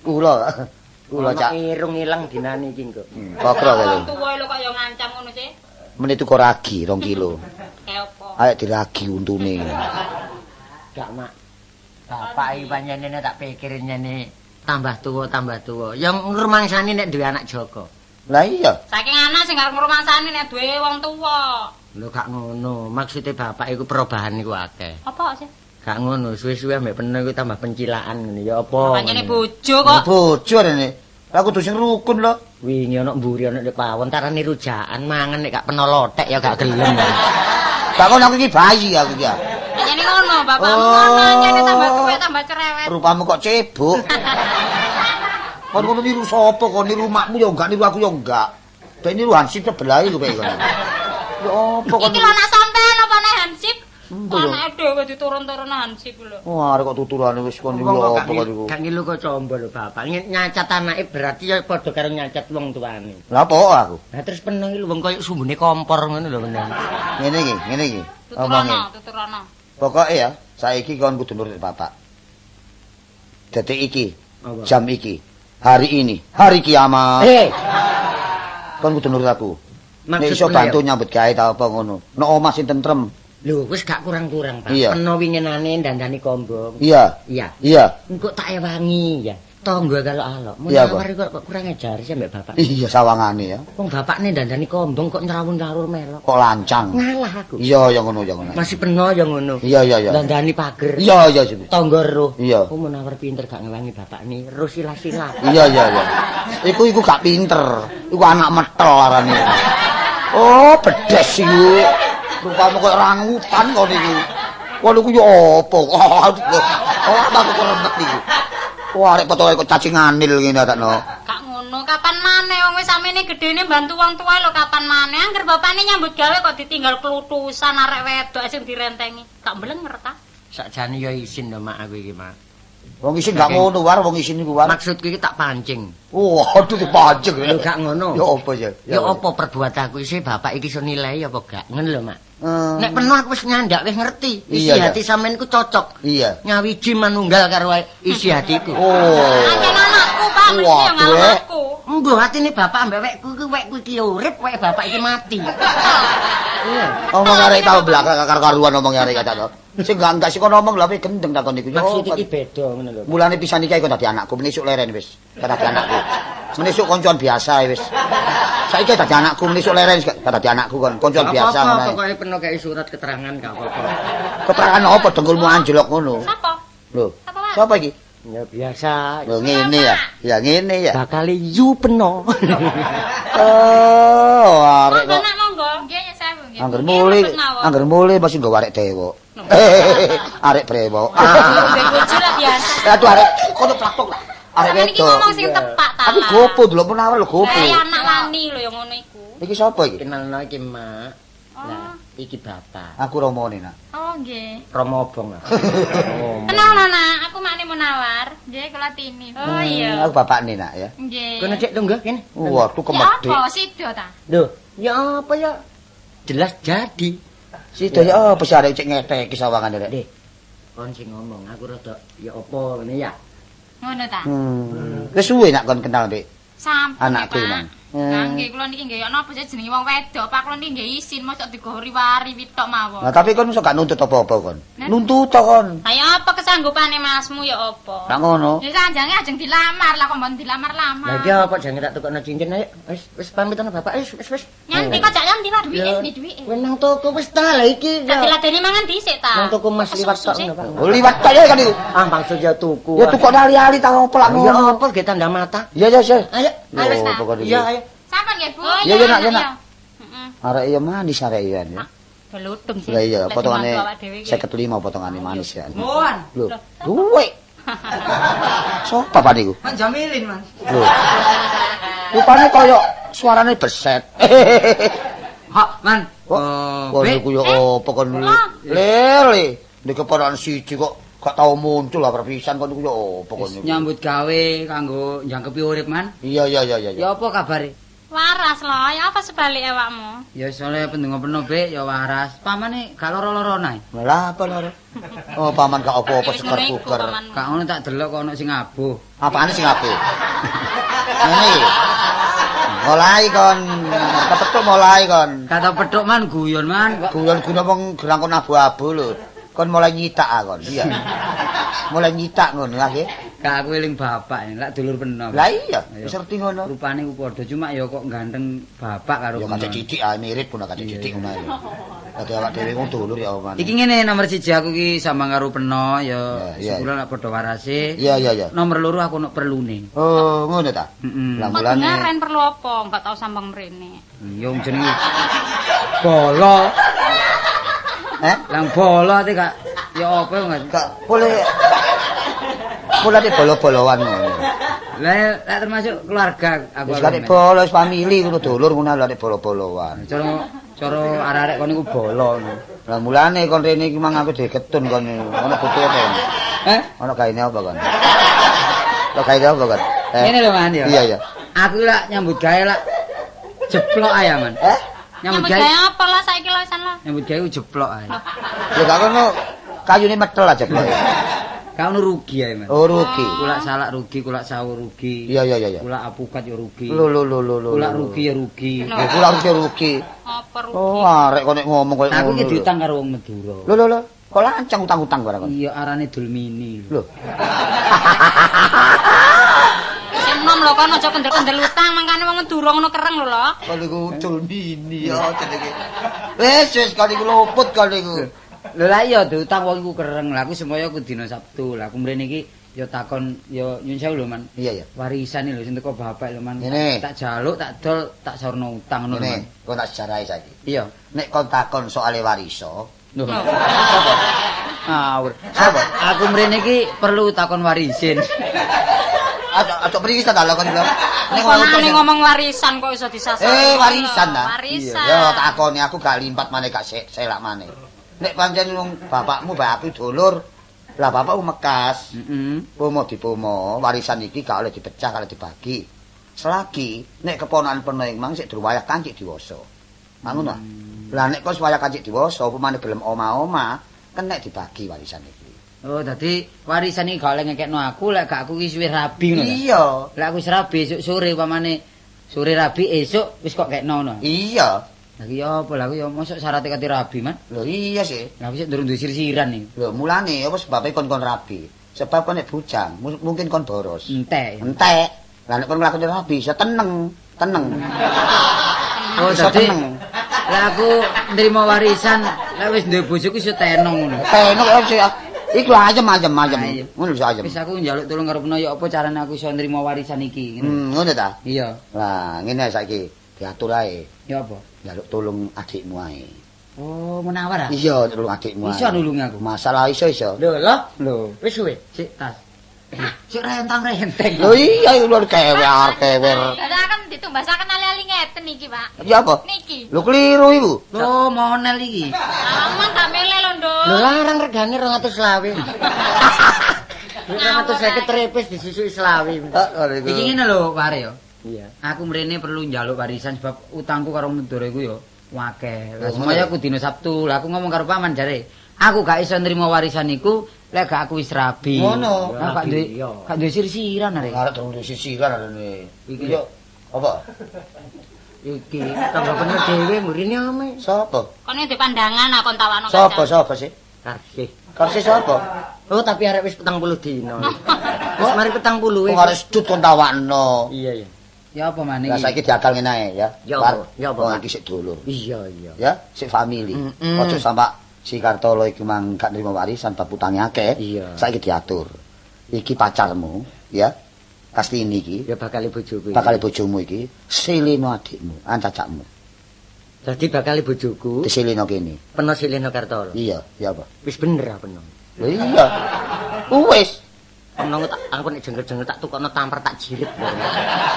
Kula, Cak. Irung ilang dinane iki kok. Kokro kowe. Wong tuwa lho kok ya ngancam ngono sih. Menit tuku ragi 2 kilo. Kayak apa? Ayo diragi untune. Gak, Mak. Bapak iki panjenengane tak pikir nyene tambah tuwa. Yang ngrumangsani nek duwe anak Joko. Lah iya. Saking anak sing arep ngrumangsani nek duwe wong tuwa. Lho gak ngono, maksude bapak iku perubahan iku akeh. Apa sih? Gak ngono, suwe-suwe ambek peno iku tambah pencilaan ngene ya apa. Pancene bojo kok. Bojo rene. Lah kudu sing rukun lho. Wingi ana mburi ana nek pawon tarane rujakan mangan nek gak peno lotek ya gak gelem. Gak ngono aku iki bayi aku iki. Pancene ngono, bapakmu ngono, pancene tambah tuwek tambah cerewet. Rupamu kok cebok. Kon ngono niru sapa kon niru makmu ya enggak niru aku ya enggak. Dek niru Hansip sebelah lho kaya ngono. Ya apa kon Iki lho anak sampean apa anak Hansip? Anake dhewe diturun-turun Hansip lho. Wah, arek kok tuturane wis kon niru apa kon niku. Gak ngilu kok combo lho bapak. Nyacat anake berarti ya padha karo nyacat wong tuane. Lah apa aku? Lah terus peno iki lho wong koyo sumbune kompor ngono lho bener. Ngene iki, ngene iki. Omonge. Tuturana. Pokoke ya, saiki kon kudu nurut bapak. Detik iki, jam iki, hari ini, hari kiamat. Kon kudu nurut aku. Nek iso bantu nyambut gawe ta apa ngono. Nek omah sing tentrem. Lho, wis gak kurang-kurang, Pak. Peno winginane dandani kombong. Iya. Iya. Iya. Engko tak ewangi ya. Tangga kalau alok. Munawar kok kurang ajar sih ambek bapak. Iya, sawangane ya. Wong bapakne dandani kombong kok nyrawun-nyrawun melok. Kok lancang. Ngalah aku. Iya, ya ngono ya ngono. Masih peno ya ngono. Iya, iya, iya. Dandani pager. Iya, iya, iya. Tangga roh. Iya. Oh, Munawar pinter gak ngewangi bapakne, roh sila-sila. Iya, iya, iya. Iku gak pinter. Iku anak metel arane. Oh, bedes iku. Rupamu koyo orangutan kok niku. Wah niku yo apa? Ora aku keremet niku. Wah arek potoke kok cacing anil ngene atakno. Gak ngono, kapan maneh wong wis samene gedene bantu wong tuwa lho kapan maneh. Angger bapakne nyambut gawe kok ditinggal klutusan arek wedok sing direntengi. Gak mblenger ta? Sakjane yo isin lho mak aku iki, Mak. Wong isin gak ngono war, wong isin iku war. Maksudku iki tak pancing. Waduh dipancing. Lho gak ngono. Ya apa ya? Ya apa perbuatanku isih bapak iki iso nilai apa gak? Ngono lho, Mak. Hmm. Nek penuh aku wis nyandak wis ngerti. Isi Iya, iya. hati sampean ku cocok. Iya. Nyawiji manunggal karo isi hatiku. Oh. Ancen anakku, Pak, mesti yo Waduh, ngalah eh. aku. Mbuh atine bapak ambek wekku iki wekku iki ya urip, wek bapak iki mati. Iya. Omong arek tau belakang karo-karuan omong arek kata to. Sing gak enggak sing kono omong lha gendeng takon iku. Ya Maksud apa? iki beda ngono lho. Mulane pisan iki kok dadi anakku, menisuk leren wis. Dadi anakku. Menisuk koncoan biasa wis. Saiki dadi anakku, menisuk leren wis gak dadi anakku kon, koncoan biasa Apa-apa ngono ae. pokoke penuh kei surat keterangan gak apa-apa. Keterangan apa dengkulmu anjlok ngono? Sapa? Lho. Sapa, Pak? Sapa iki? Ya biasa. Lho ngene ya. Ya ngene ya. Bakal yu peno. Oh, arek Monggo kok. nak monggo. Nggih, ya sewu nggih. Angger Nggih, mule, mlebet mawon. angger mule mesti nggo arek dewok. Arek brewok. Nggih, bojo lah biasa. Aduh arek kono plaktok lah. Arek Sampeyan iki wedok. ngomong sing tepak ta. Tapi gopo delok menawar lho gopo. Lah anak lani lho yang ngono iku. Iki sapa iki? Kenalno iki, Mak. Oh. Lah, iki bapak. Aku romone nak. Oh, nggih. Romo obong. Kenal lho, Nak, aku makne Munawar. Nggih, kula Tini. Oh iya. Aku bapakne nak ya. Nggih. Kono cek tunggu kene. Waduh Ya kemedhik. apa sido ta? Lho, ya apa ya? Jelas jadi. Sida ya apa sih arek cek ngeteki sawangane rek. Dek, kon sing ngomong, aku rada ya apa ngene ya. Ngono ta? Hmm. Wis suwe nak kon kenal Dik. Sampun Anakku Pak. emang. Lah nggih kula niki nggih ana apa sih jenenge wong wedok, Pak kula niki nggih isin mosok digori-wari witok mawon. Nah, tapi kon iso gak nuntut apa-apa kon. Nah. Nuntut to kon. Lah apa kesanggupane masmu ya apa? Nak ngono. Ya sanjange ajeng dilamar lah kok mbon dilamar-lamar. Lah iki apa jangan tak tukokno cincin ayo. Wis wis pamit ana bapak wis wis wis. Nyanti kok jak nyanti lah duwike ndi duwike. Kowe nang toko wis ta lah iki. Gak diladeni mangan dhisik ta. Nang toko Mas liwat tok ngono, Pak. Oh, liwat tok ya kan iku. Ah, maksud ya tuku. Ya tukokno ali-ali ta opo lak Ya ngono. apa ge tanda mata. Iya iya iya. Ayo, ayo Yo, pokoknya Iya, ayo. Sampun nggih, Bu. Iya, iya, Nak, iya, Nak. Heeh. Arek ya manis arek ya. ya. Beludung sih. Lah iya, Lek potongane dimantu awak dhewe iki. 55 potongane manis ya. Moan. Lho, duwe. Sopo Pak niku? Man Jamilin, Man. Lho. Rupane koyo suarane beset. Hak, Man. Kok Oh, kon Bek. niku ya apa kon lele. Nek keponakan siji kok gak tau muncul lah perpisan kon niku ya apa kon niku. Nyambut gawe kanggo njangkepi urip, Man. Iya iya iya iya. Ya apa kabare? Waras lho, ya apa sebalik awakmu? Ya soalnya pendonga peno, Bek, ya waras. Pamane gak loro-loro nae. Lah apa loro? Oh paman gak apa-apa Ya wis seger ngono iku, buker. pamanmu. Gak ngono tak delok kok ono sing abuh. Apane sing apik? Ngene iki. Mulai kon, kepethuk mulai kon. Kata petuk Man guyon, Man. Kok Guyon-guyon wong gerang kon abu-abu lho. Kon mulai nyitak ah kon. Iya. Mulai nyitak ngono lah nggih. gak aku eling bapak, lak dulur peno. Lah iya, Ayo. wis ngerti ngono. Rupane ku padha cuma ya kok ganteng bapak karo Ya kacek peno. cidik ah mirip ngono kacek Iya, cidik iya. ngono ae. Dadi awak dhewe wong dulur ya oman. Iki ngene nomor siji aku ki sama karo peno ya Iya, iya. sebulan lak padha warase. Iya iya iya. Nomor loro aku ono perlune. Oh, ngono ta? Heeh. Lah Kok mulane dengaren perlu apa? Enggak tau sambang mrene. Ya wong jenenge bolo. Eh? Lang bolo ate gak ya apa enggak. Gak boleh boleh di bolo-boloan ngono. Lah lak termasuk keluarga aku. Wis kate bolo wis famili ngono dulur ngono lho nek bolo-boloan. Cara cara arek-arek kon iku bolo ngono. Lah mulane kon rene iki mang aku diketun kon ono butuh apa? kon? Eh? Ono gaene apa kon? Lo gaene apa kon? Eh? Ngene lho Man ya. Iya iya. Aku lak nyambut gawe lak jeplok ae ya, Man. Eh? Nyambut Nyambut gawe gawe apa lah saiki lho wisan lah. nyambut gawe ku jeplok ae. Ya gak kono kayune metel aja blok. Gak ono rugi ae, Man. Oh rugi. Kulak salak rugi, kulak sawo rugi. Iya iya iya iya. Kulak apukat ya rugi. Lho lho lho lho lho. Kulak rugi ya rugi. Ya kulak rugi rugi. Apa rugi? Oh arek kok nek ngomong koyo Aku ngono. iki lho. diutang karo wong Madura. Lho lho lho. Kok lancang utang-utang barang kon. Iya arane Dulmini. Lho. Sing enom lho kon aja kendel-kendel utang mangkane wong Madura ngono kereng lho lho. Kon iku Dulmini ya jenenge. Wis wis kon iku luput kon iku. Lho lah iya diutang wong iku kereng. Lah aku semoyo aku dina Sabtu. Lah aku mrene iki ya takon ya nyun sewu lho Man. Iya iya. Warisan lho sing teko bapak lho Man. Ngene. Tak jaluk, tak dol, tak saurno utang ngono lho Man. Ngene, kon tak sejarahi saiki. Iya. Nek kon takon soal wariso, Lho. sapa? Ngawur. Sapa? Aku mrene iki perlu takon warisin. Aja aja mriki ta lho kon lho. Nek Konane ngomong warisan kok iso disasar. Eh warisan ta. Warisan. Ya takoni aku gak limpat maneh gak selak maneh. Nek pancen wong bapakmu mbak aku dulur, Lah bapak mekas. Heeh. Pomo dipomo, warisan iki gak oleh dipecah, gak oleh dibagi. Selagi nek keponakan peno ing mang sik durung wayah kancik diwasa. Ngono ta? Lah nek kok wayah kancik diwasa, upamane gelem oma-oma, kenek dibagi warisan iki. Oh, dadi warisan iki gak oleh ngekekno aku lek gak aku wis rabi ngono ta? Iya. Lek aku wis rabi esuk sore upamane sore rabi esuk wis kok kekno ngono. Iya. Lah iki apa lah aku ya mosok syarate kate rabi, Man. Lho iya sih. Lah aku sik durung duwe sir-siran iki. Lho mulane apa sebabe kon-kon rabi? Sebab kon nek bujang mungkin kon boros. Entek. Entek. Lah nek kon nglakoni rabi iso teneng, teneng. Oh, iso dadi teneng. Lah aku nrimo warisan lek wis duwe bojoku iso tenong ngono. Teneng kok sih. Iku ayem ayem ayem. Ngono iso ayem. Wis aku njaluk tulung karo Peno ya apa carane aku iso nrimo warisan iki ngono. Ngono ta? Iya. Lah ngene saiki diatur ae. Ya apa? Njaluk tulung adikmu ae. Oh, menawar ah? Iya, tulung adikmu ae. Iso nulungi aku. Masalah iso iso. Lho, lho. Lho, wis suwe. Sik tas. Sik rentang-renteng. Lho iya iku lho kewer kewer. Lah kan ditumbasaken ali-ali ngeten iki, Pak. Ya apa? Niki. Lho keliru iku. Lho, monel iki. Aman tak mele lho, Nduk. Lho larang regane 220. 250 trepes disusuki selawe. Iki ngene lho, Pak yo. Iya. Aku mrene perlu njaluk warisan sebab utangku karo Mendoro iku yo akeh. Lah semoyo aku dina Sabtu. Lah aku ngomong karo paman jare, aku gak iso nrimo warisan iku lek gak aku wis rabi. Ngono. Lah gak duwe gak duwe sir-siran arek. Arek durung duwe sir-siran arene. Iki yo apa? Iki tangga bener dhewe mrene ame. Sapa? Kon ndek pandangan aku tawakno. Sapa sapa sih? Karsih. Karsih sapa? Oh, tapi arek wis 40 dina. Wis mari 40 wis. Wong arek sedut kon tawakno. Iya, iya. Ya apa maneh iki? Lah saiki diakal ngene ae ya. Ya apa? Ya apa? Wong iki sik dulur. Iya, iya. Ya, sik family. Ojo sampak si Kartolo iki mang gak nrimo warisan bab utange akeh. Saiki diatur. Iki pacarmu, ya. Kastini iki. Ya bakal bojoku. Bakal bojomu iki silino adikmu, ancacakmu. Dadi bakal bojoku disilino kene. Peno silino Kartolo. Iya, ya apa? Wis bener apa peno? Lho iya. Wis. Peno tak aku nek jengkel-jengkel tak tukokno tampar tak jirit.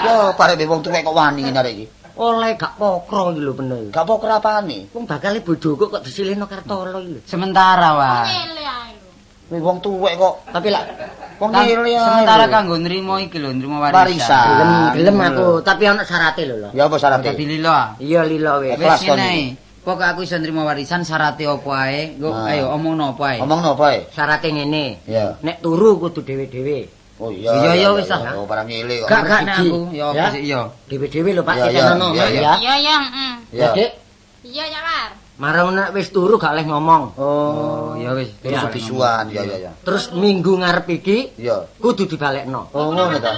Ya parek wong tuwek kok wani ngene arek iki. Oleh gak pokro iki lho peno. Gak pokro apane? Wong bakal bojoku kok disilino Kartolo iki lho. Sementara wae. Ngene ae lho. Wong tuwek kok tapi lak wong ngene ae. Sementara kanggo nrimo iki lho, nrimo warisan. Gelem aku, tapi ana syarate lho lho. Ya apa syarate? Dadi lilo. Iya lilo wis. Wis ngene. Pokoke aku iso nrimo warisan syarate apa ae? Engko ayo omongno apa ae. Omongno apa ae? Syarate ngene. Iya. Nek turu kudu dhewe-dhewe. Oh iya. Iya iya wis ah. Oh barang ngile kok. Gak gak nek aku ya apa sih iya. Dhewe-dhewe lho Pak ditenono ya. Iya iya, heeh. Iya. Dik. Iya ya, War. Marang nek wis turu gak oleh ngomong. Oh, ya wis. Terus bisuan, ya ya ya. Terus minggu ngarep iki iya kudu dibalekno. Oh ngono ta.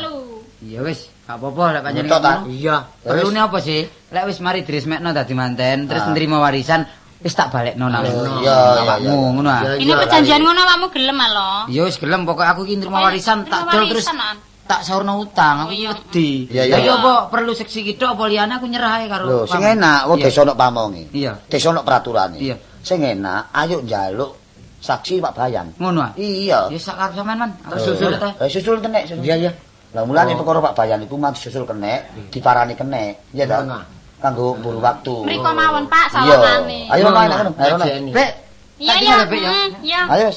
Iya wis, gak apa-apa lek panjenengan. Iya. Perlune apa sih? Lek wis mari diresmekno dadi manten, terus nrimo warisan, wis tak balekno nang awakmu ngono ah. Ini perjanjian ngono awakmu gelem ah lho. Ya wis gelem, pokoke aku iki nrimo warisan tak dol terus tak saurno utang, aku iki wedi. Lah iya apa perlu seksi ki tok apa liyane aku nyerah ae karo. Lho, sing enak wong desa ono pamonge. Iya. Desa ono peraturane. Iya. Sing enak ayo njaluk saksi Pak Bayan. Ngono ah. Iya. Ya sak karep sampean, Man. Susul ta. Susul kenek. Iya, iya. Lah mulane perkara Pak Bayan iku mang disusul kenek, diparani kenek. Iya ta? Kanggo mburu waktu. Mriko mawon Pak sawangane. Ayo main ngono. Ayo. Bek. Iya iya. Iya. Ayo.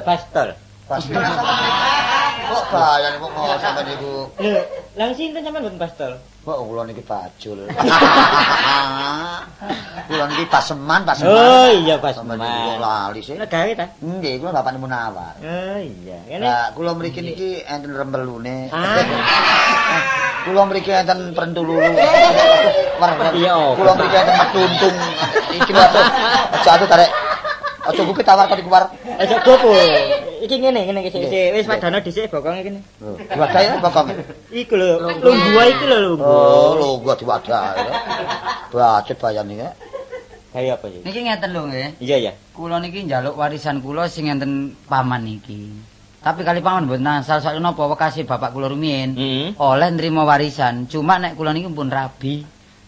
Pastol. Pastol. Kok bayan kok kok sampean niku. Lho, lha sinten sampean mboten pastol? Kok kula niki bajul. Kula niki paseman, paseman. Oh iya paseman. Kok lali sih. Lha gawe ta? Nggih, kula bapakne Munawar. Oh iya. Lah kula mriki niki enten rembelune. Kula mriki enten prentululu. Kula mriki enten metuntung. Iki lho aja atuh tarik. Aja kupit tawar kok dikuwar. Aja gopo. Iki ngene ngene iki sik wis padano dhisik bokonge kene. Diwadahi bokonge. Iku lho, lungguh iki lho lungguh. Oh, lungguh diwadahi. Bacet Bayan iki. Kaya apa iki? Niki ngeten lho nggih. Iya ya. Kula niki njaluk warisan kula sing enten paman niki. Tapi kali paman mboten asal soal napa wekase bapak kula rumiyin. Oleh nrimo warisan, cuma nek kula niki pun rabi.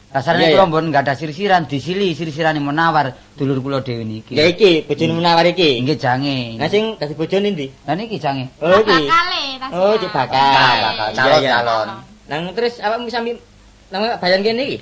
Kasarane kula mboten gadah sirsiran, disili sirsirane Munawar dulur kula dhewe niki. Ya iki bojone Munawar iki. Nggih jange. Lah sing dadi bojone ndi? Lah niki jange. Oh iki. Bakale. Oh, iki bakal. Bakal calon-calon. Nang terus awakmu sami nang Bayan kene iki?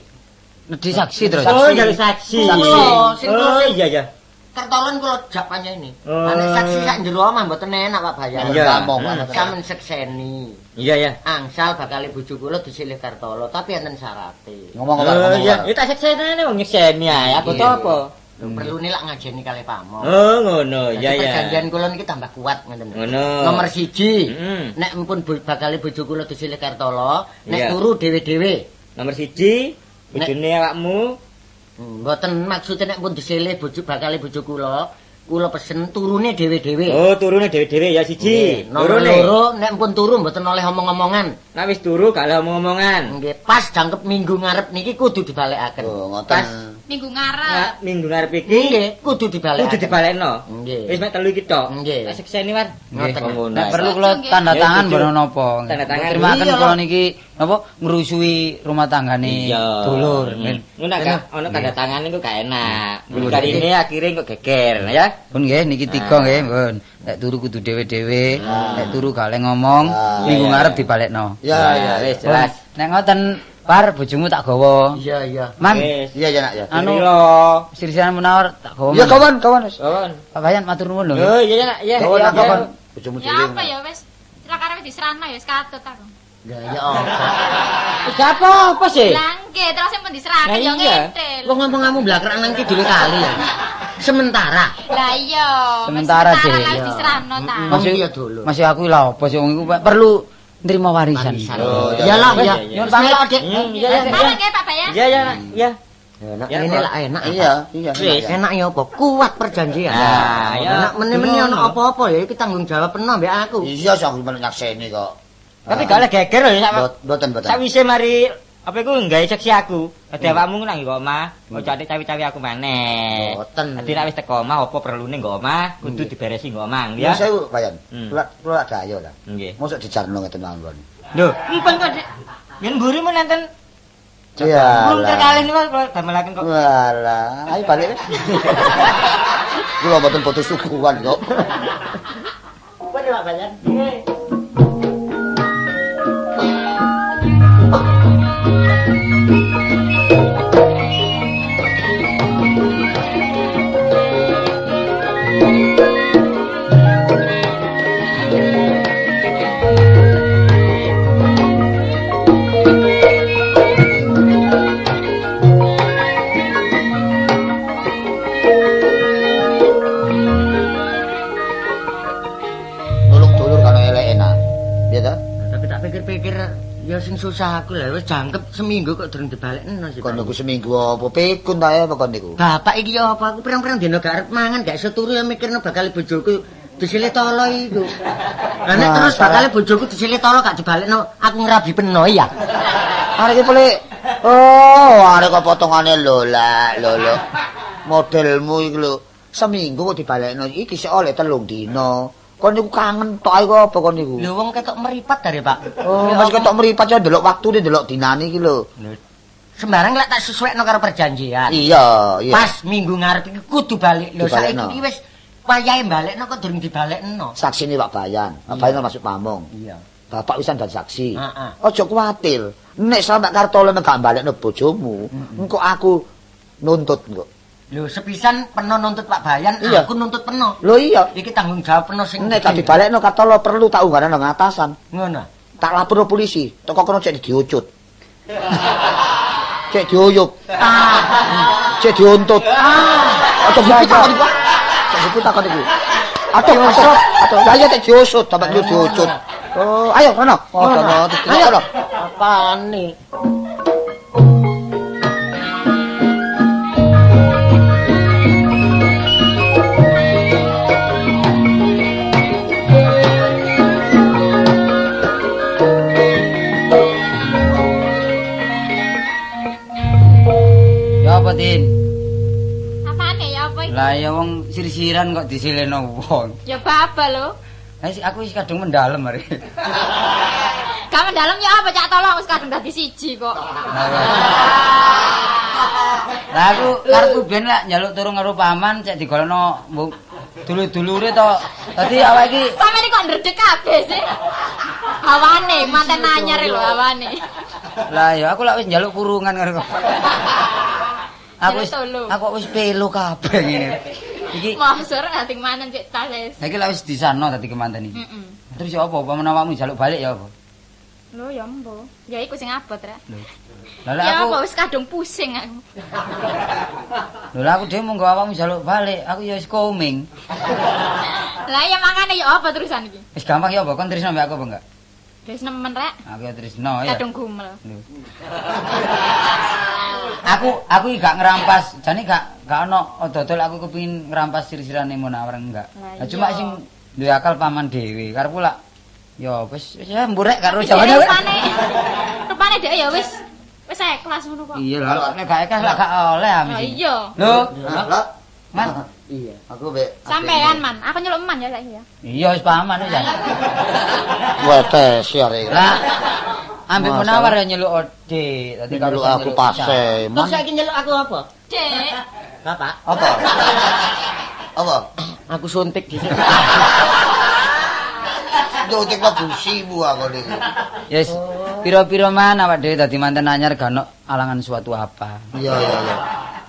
Nedhi saksi terus. Oh, njaluk saksi. Saksi. Oh, iya iya. Kertolen kula jak panjenengan. Oh. Nek saksi sak jero omah mboten enak Pak Bayan. Iya. Sampeyan sekseni. Iya ya. Angsal bakal bojo kula disilih Kartolo, tapi enten syarate. Ngomong apa? Oh iya, ya tak seksenane wong nyekseni ae. Aku to apa? Lho perlune lak ngajeni kalih pamong. Oh, ngono. Iya Dadi ya. Perjanjian kula niki tambah kuat ngoten. Ngono. Nomor 1, Heeh. nek mpun bakal bojo kula disilih Kartolo, nek Iya. turu dhewe-dhewe. Nomor 1, bojone awakmu. Mboten maksude nek pun disilih bojo bakale bojo kula, kula pesen turune dhewe-dhewe. Oh, turune dhewe-dhewe ya siji. Nomor Lorone. loro nek pun turu mboten oleh omong-omongan. Nek wis turu gak oleh omong-omongan. Nggih, pas jangkep minggu ngarep niki kudu dibalekaken. Oh, ngoten. Pas Minggu ngarep. Minggu ngarep iki Nggih, kudu dibalekaken. kudu dibalekno. Nggih. Wis mek telu iki tok. Nggih. Tak sekseni war. Ngoten. Oh, ngono. Nek perlu kula tanda tangan Ya, mboten napa. Tanda tangan. Terimaken Iya, kula niki napa ngrusui rumah tanggane Iya. dulur. Ngono gak ono tanda tangan iku gak enak. Nggih. Karine akhire kok geger ya. Pun nggih niki tiga nggih, pun. Nek turu kudu dhewe-dhewe, nek turu gak oleh ngomong, minggu Iya, ngarep iya. dibalekno. Ya ya. Wis jelas. Nek ngoten, Par bojomu tak gawa. Iya, iya. Man, Wis. Iya ya nak ya. anu Lho. sirsiran Munawar tak gawa. Ya kawan kawan wis. Kawan. Pak Bayan matur nuwun lho. Oh iya ya nak ya. Kawan Iya, kawan. Bojomu Ya dhewe. apa ya wis lakare wis diserahno ya wis katut aku. Ya ya apa? Wis gak apa-apa sih. Lah nggih terus sing pun diserahke Lah ya iya. ngentil. Wong ngomong-ngomong blakrak nang kidule kali ya. Sementara. Lah iya. Sementara, Dik. Sementara lah wis diserahno ta. Wong iki ya dulur. Masih aku lha apa sih wong iku perlu nrimo warisan. Warisan. Oh, Iya lah, iya, ya. iya. Nyun pamit, Dik. Iya iya. Bareng nggih Pak Bayan. Iya iya nak. Iya. Enak Ya, ngene Pak. lah enak. Iya, iya. Wis. Enak ya apa? Kuat perjanjian. Ah, ya. Enak meni-meni ono apa-apa ya iki tanggung jawab penuh mbek aku. Iya, sing aku nyakseni kok. Tapi gak oleh geger lho sak Mboten mboten. sawise mari apa iku nggawe seksi aku. Dadi awakmu nang nggo omah, ojo atik cawi-cawi aku maneh. Mboten. Dadi nek wis teko omah apa perlune nggo omah, kudu diberesi nggo omah Ya ya. sewu, Bayan. Hmm. Kula kula dayo lah. Nggih. Mosok dijarno ngeten mawon. Lho, empen kok Dik. Yen mburi mun enten Iya. Belum terkalih niku kula damelaken kok. Walah, ayo balik wis. Kula mboten putus suguhan kok. Pun Pak Bayan. Nulung dulur kan elek enak. Piye ta? Tapi tak pikir-pikir ya sing susah aku lah wis jangkep seminggu kok durung dibalekno sih. Kon nunggu seminggu apa pikun ta ya apa kon niku? Bapak iki ya apa aku pirang-pirang dina gak arep mangan gak iso turu ya mikirno bakal bojoku disilih tolo iku. Lah nek terus bakal bojoku disilih tolo gak dibalekno aku ngrabi peno ya. Arek iki pelik. Oh, arek kok potongane lho lah, lho lho. Modelmu iki lho, seminggu kok dibalekno iki sik oleh 3 dina. Kon niku kangen tok ae kok apa kon niku? Lho wong ketok meripat dari Pak. Oh, masih ketok meripat ya ndelok waktune ndelok dinane iki lho. Sembarang lek tak sesuaikno karo perjanjian. Iya, iya. Pas minggu ngarep iki kudu balik. Lho saiki Dibalekno. iki wis wayahe balekno kok durung dibalekno. Saksine Pak Bayan. Pak Bayan masuk pamong. Iya. Bapak wisan dan saksi. Heeh. Aja kuwatir. Nek sampe Kartolo nek gak balekno bojomu, engko aku nuntut engko. Lho sepisan peno nuntut Pak Bayan, Iya. aku nuntut peno. Lho iya. Iki tanggung jawab peno sing Nek gak dibalekno Kartolo perlu tak unggahno nang atasan. Ngono. Tak laporno polisi, teko kono cek diucut. Cek diuyup. Cek diuntut. Aja buku takon iku. Cek buku takon iku. Aduh, aduh, aduh. Lah iya cek diusut, sampe diucut. Oh, ayo rono. Oh, rono, ayo rono. Apane? apa, Tin? Apane ya apa iki? Lah ya wong sir-siran kok disileno wong. Ya baba lho. Lah aku wis kadung mendalem mari. Gak mendalem ya apa Cak Tolong wis kadung dadi siji kok. Lah aku karepku ben lak njaluk turung karo paman cek digolekno dulur-dulure to. Dadi awake iki sampeyan kok ndredeg kabeh sih. Hawane manten anyar lho hawane. Lah ya aku lak wis njaluk kurungan karo. Aku wis aku wis pelo kabeh ngene. Iki mosok ati manten cek tas. Lah iki lak wis disano dadi kemanten iki. Heeh. Terus ya apa menawa awakmu njaluk balik ya apa? Lho ya embo. Ya iku sing abot rek. Lho. Lah ya aku apa wis kadung pusing aku. Lho lah aku dhewe monggo awakmu njaluk balik, aku ya wis koming. Lah ya mangane ya apa terusan iki? Wis gampang ya apa kon tresno mbek aku apa enggak? Wis nemen rek. Aku ya tresno ya. Kadung gumel. Lho. Aku iki gak ngerampas, jane gak ono dodol aku kepengin ngerampas sir-sirane Munawar enggak. Lah cuma sing duwe akal paman dhewe. Karepku lak ya wis wis mburek karo jawane. Rupane dhek ya wis wis ikhlas ngono kok. Iya lho, nek gak ikhlas lak gak oleh ah mesti. Iya. Lho, lho. Man. Iya. Aku mbek sampean man, aku nyeluk man ya saiki ya. Iya wis paman wis. Wetes ya rek. Lah ambek Munawar ya nyeluk Ode, dadi nyeluk aku pase. Kok saiki nyeluk aku apa? Dek. Bapak. Apa? Apa? Aku suntik dhisik. Suntik kok busimu aku niki. Yes. Pira-pira man awak dhewe dadi manten anyar gak ono alangan suatu apa. Iya iya iya.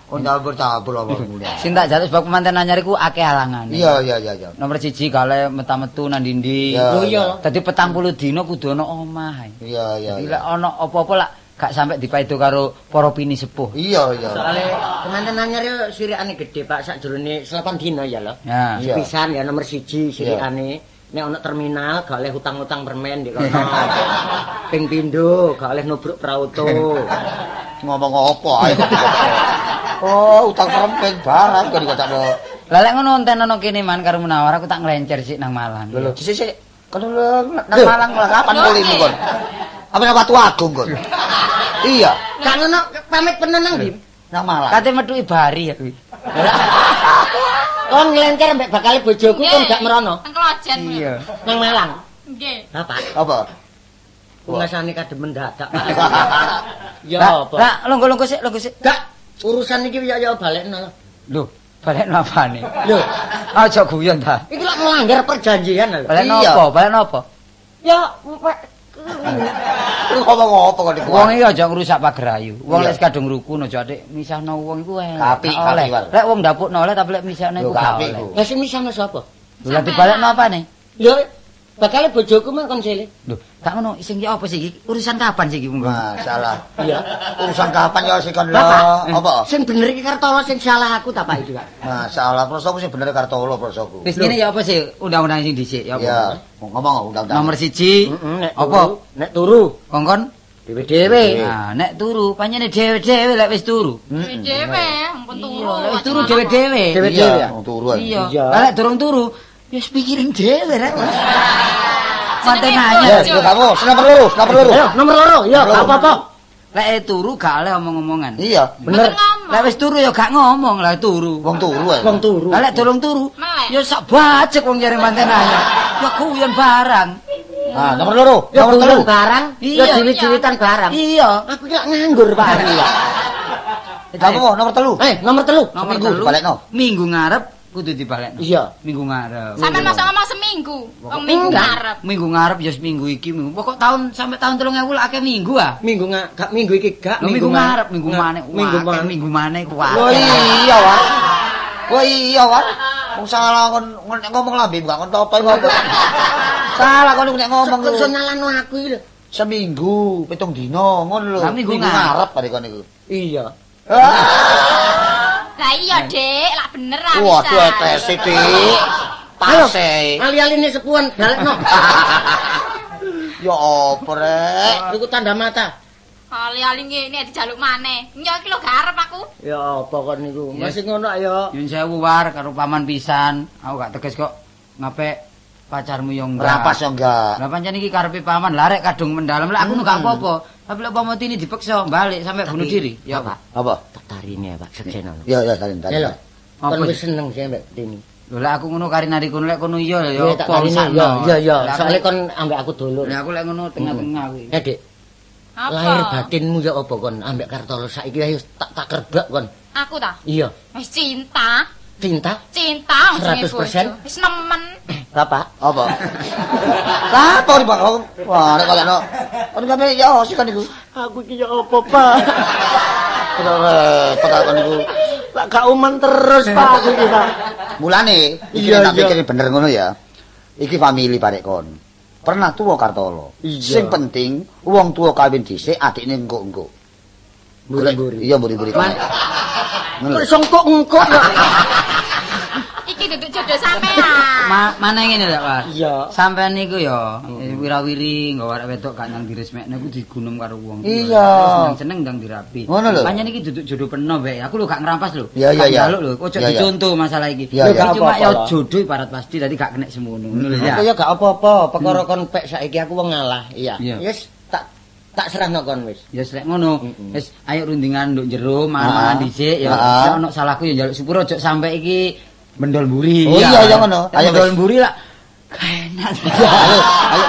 Kon tabur-tabur apa ngene. Sing tak jaluk sebab manten anyar iku akeh alangane. Iya iya iya iya. Nomor 1 gale meta-metu nang ndi-ndi. Lho iya. Dadi 40 dina kudu ana omah. Iya iya. Dadi lek ana apa-apa lak gak sampe dipaido karo para pini sepuh. Iya iya. Soale manten anyar yo sirikane gedhe Pak sakjroning 8 dina ya lho. Ya. Pisan ya nomor 1 sirikane. Nek ana terminal gak oleh hutang-hutang permen ndek kono. Ping pindho gak oleh nubruk prauto. Ngomong apa ae kok. Oh, utang permen barang kok dikocakno. Lah lek ngono enten ana kene man karo Munawar aku tak nglencer sik nang Malang. Lho lho, sik sik. Kon nang Malang malah kapan kulimu kon? Apa nang Watu Agung kon? Iya. Gak ngono pamit penen nang ndi? Nang Malang. Kate metuki bari aku. Kon nglencer mbek bakale bojoku kon gak merono. Nang Klojen. Iya. Nang Malang. Nggih. Bapak. Apa? Ungasane kademen dadak, Pak. Ya apa? Lah longgo-longgo sik, longgo sik. Gak urusan iki ya ya balekno lho. Lho, balekno apane? Lho, aja guyon ta. Iki lak melanggar perjanjian lho. Balekno apa? Balekno apa? Ya lu ngomong apa kok niku? Wong iki aja ngrusak pagerayu. Wong lek kadung rukun aja atik misahno wong iku elek. Lek wong ndapukno oleh tapi lek misahno iku gak oleh. Lah sing misahno sapa? Lho lah dibalekno apane? Lho bakale bojoku mah kon sile. Lho, gak ngono sing iki apa sih iki? Urusan kapan sih iki monggo? Masalah. Iya. Urusan kapan ya sing kon lho? Apa? Sing bener iki Kartolo sing salah aku ta Pak iki, Pak. Masalah prosoku sing bener Kartolo prosoku. Wis ngene ya apa sih undang-undang sing dhisik ya apa? Iya, ngomong undang-undang. Nomor 1. Apa? Nek turu. Kongkon dhewe-dhewe. Nah, nek turu pancene dhewe-dhewe lek wis turu. Dhewe-dhewe, ampun turu. Lek wis turu dhewe-dhewe. Dhewe-dhewe. Wong turu. Iya. Lah lek durung turu ya wis pikirin dhewe rek. Manten anyar. Ya, kamu nomor loro, nomor loro. Ayo, nomor loro. Ya, gak apa-apa. Lek turu gak oleh omong-omongan. Iya, bener. Lek wis turu ya gak ngomong lah turu. Wong turu ae. Wong turu. Lah lek durung turu, ya sak bajek wong jare manten anyar. Ya guyon barang. Ah, nomor loro, ya nomor telu barang, ya diwit-diwitan barang. Iya. Aku ki nganggur Pak iki ya. Kamu nomor telu. Nomor telu. Seminggu dibalekno. Minggu ngarep kudu dibalekno. Iya. Minggu ngarep. Sampeyan mosok ngomong seminggu. Wong minggu ngarep. Minggu ngarep ya seminggu iki, minggu. Pokok tahun sampai tahun 2000 lak akeh minggu ah. Minggu gak minggu iki gak minggu ngarep, minggu maneh. Minggu maneh, minggu maneh kuwi. Oh iya, Wak. Oh iya, Wak. Wong salah kon ngomong lambe gak kon toto apa. Salah kon nek ngomong. Kok iso nyalano aku iki lho. Seminggu, 7 dina ngono lho. Minggu ngarep bare kon iku. Iya. Lah iya, Dik, lak bener ah bisa. Waduh, etese, Dik. Pase. Ali-aline sepuan balekno. Ya apa rek? Iku tanda mata. Ali-ali ngene dijaluk maneh. Nyo iki lho gak arep aku. Ya apa kon niku? Masih ngono ya. Nyun sewu war karo paman pisan. Aku gak tegas kok ngapik pacarmu yo enggak. Rampas yo enggak. Lah pancen iki karepe paman, lah rek kadung mendalem lah aku nu gak apa-apa. Tapi lek umpama Tini dipaksa balik sampai bunuh diri, ya Pak. Apa? Tak tarine Pak, sekseno. Ya ya tarin tarin. Ya lho. Apa Kon sih? wis seneng sih mbek Tini. Lho lek aku ngono kari-nari kono lek kono iya ya Iya, tak apa tarine. sakno. Iya iya, Lah, aku- soalnya kon ambek aku dulur. Lah aku lek ngono tengah-tengah kuwi. Eh, Dik. Apa? Lahir batinmu ya apa kon ambek Kartolo saiki ayo tak kerbek kon. Aku ta? Iya, Wis cinta, cinta cinta wong jenenge 100%? bojo. Wis nemen. Bapak. Apa? Lah apa nih, Pak? Wah, nek kaya no. Kon kabeh ya sih kan iku. Aku iki ya apa, Pak? Repot aku niku. Lah gak uman terus, Pak, aku iki, Pak. Mulane iki Iya, tak iya. pikir bener ngono ya. Iki family barek kon. Pernah tuwa Kartolo. Iya. Sing penting wong tuwa kawin dhisik, adikne engko-engko. Mburi-mburi. Iya mburi-mburi. Ngono Kok lho. iso engkok-engkok kok. Iki duduk jodoh sampean. Mana ngene lho, Pak. Iya. Sampean niku ya wirawiri nggawa arek wedok gak nang diresmekno iku digunung karo wong. Iya. Terus nang seneng ndang dirabi. Ngono lho. Pancen iki duduk jodoh peno mbek. Aku lho gak ngrampas lho. Iya, iya, Gak iya. njaluk lho. Ojo Iya, iya. dicontoh masalah iki. Iya, Lho, iya. Cuma Apa-apa ya lah. jodoh ibarat pasti dadi gak kena semono. Ngono lho ya. Aku ya gak apa-apa, perkara kon pek saiki aku wong ngalah. Iya. Iya. Wis tak tak serahno kon wis. Ya wis lek ngono. Wis ayo rundingan nduk jero mangan Ah. dhisik ya. Ah. Nek ono salahku ya njaluk sepuro ojo sampe iki mendol mburi. Oh, iya, iya, ngono. Ayo Ayo, mendol wis. mburi lah. Gak enak. Ayo, ayo.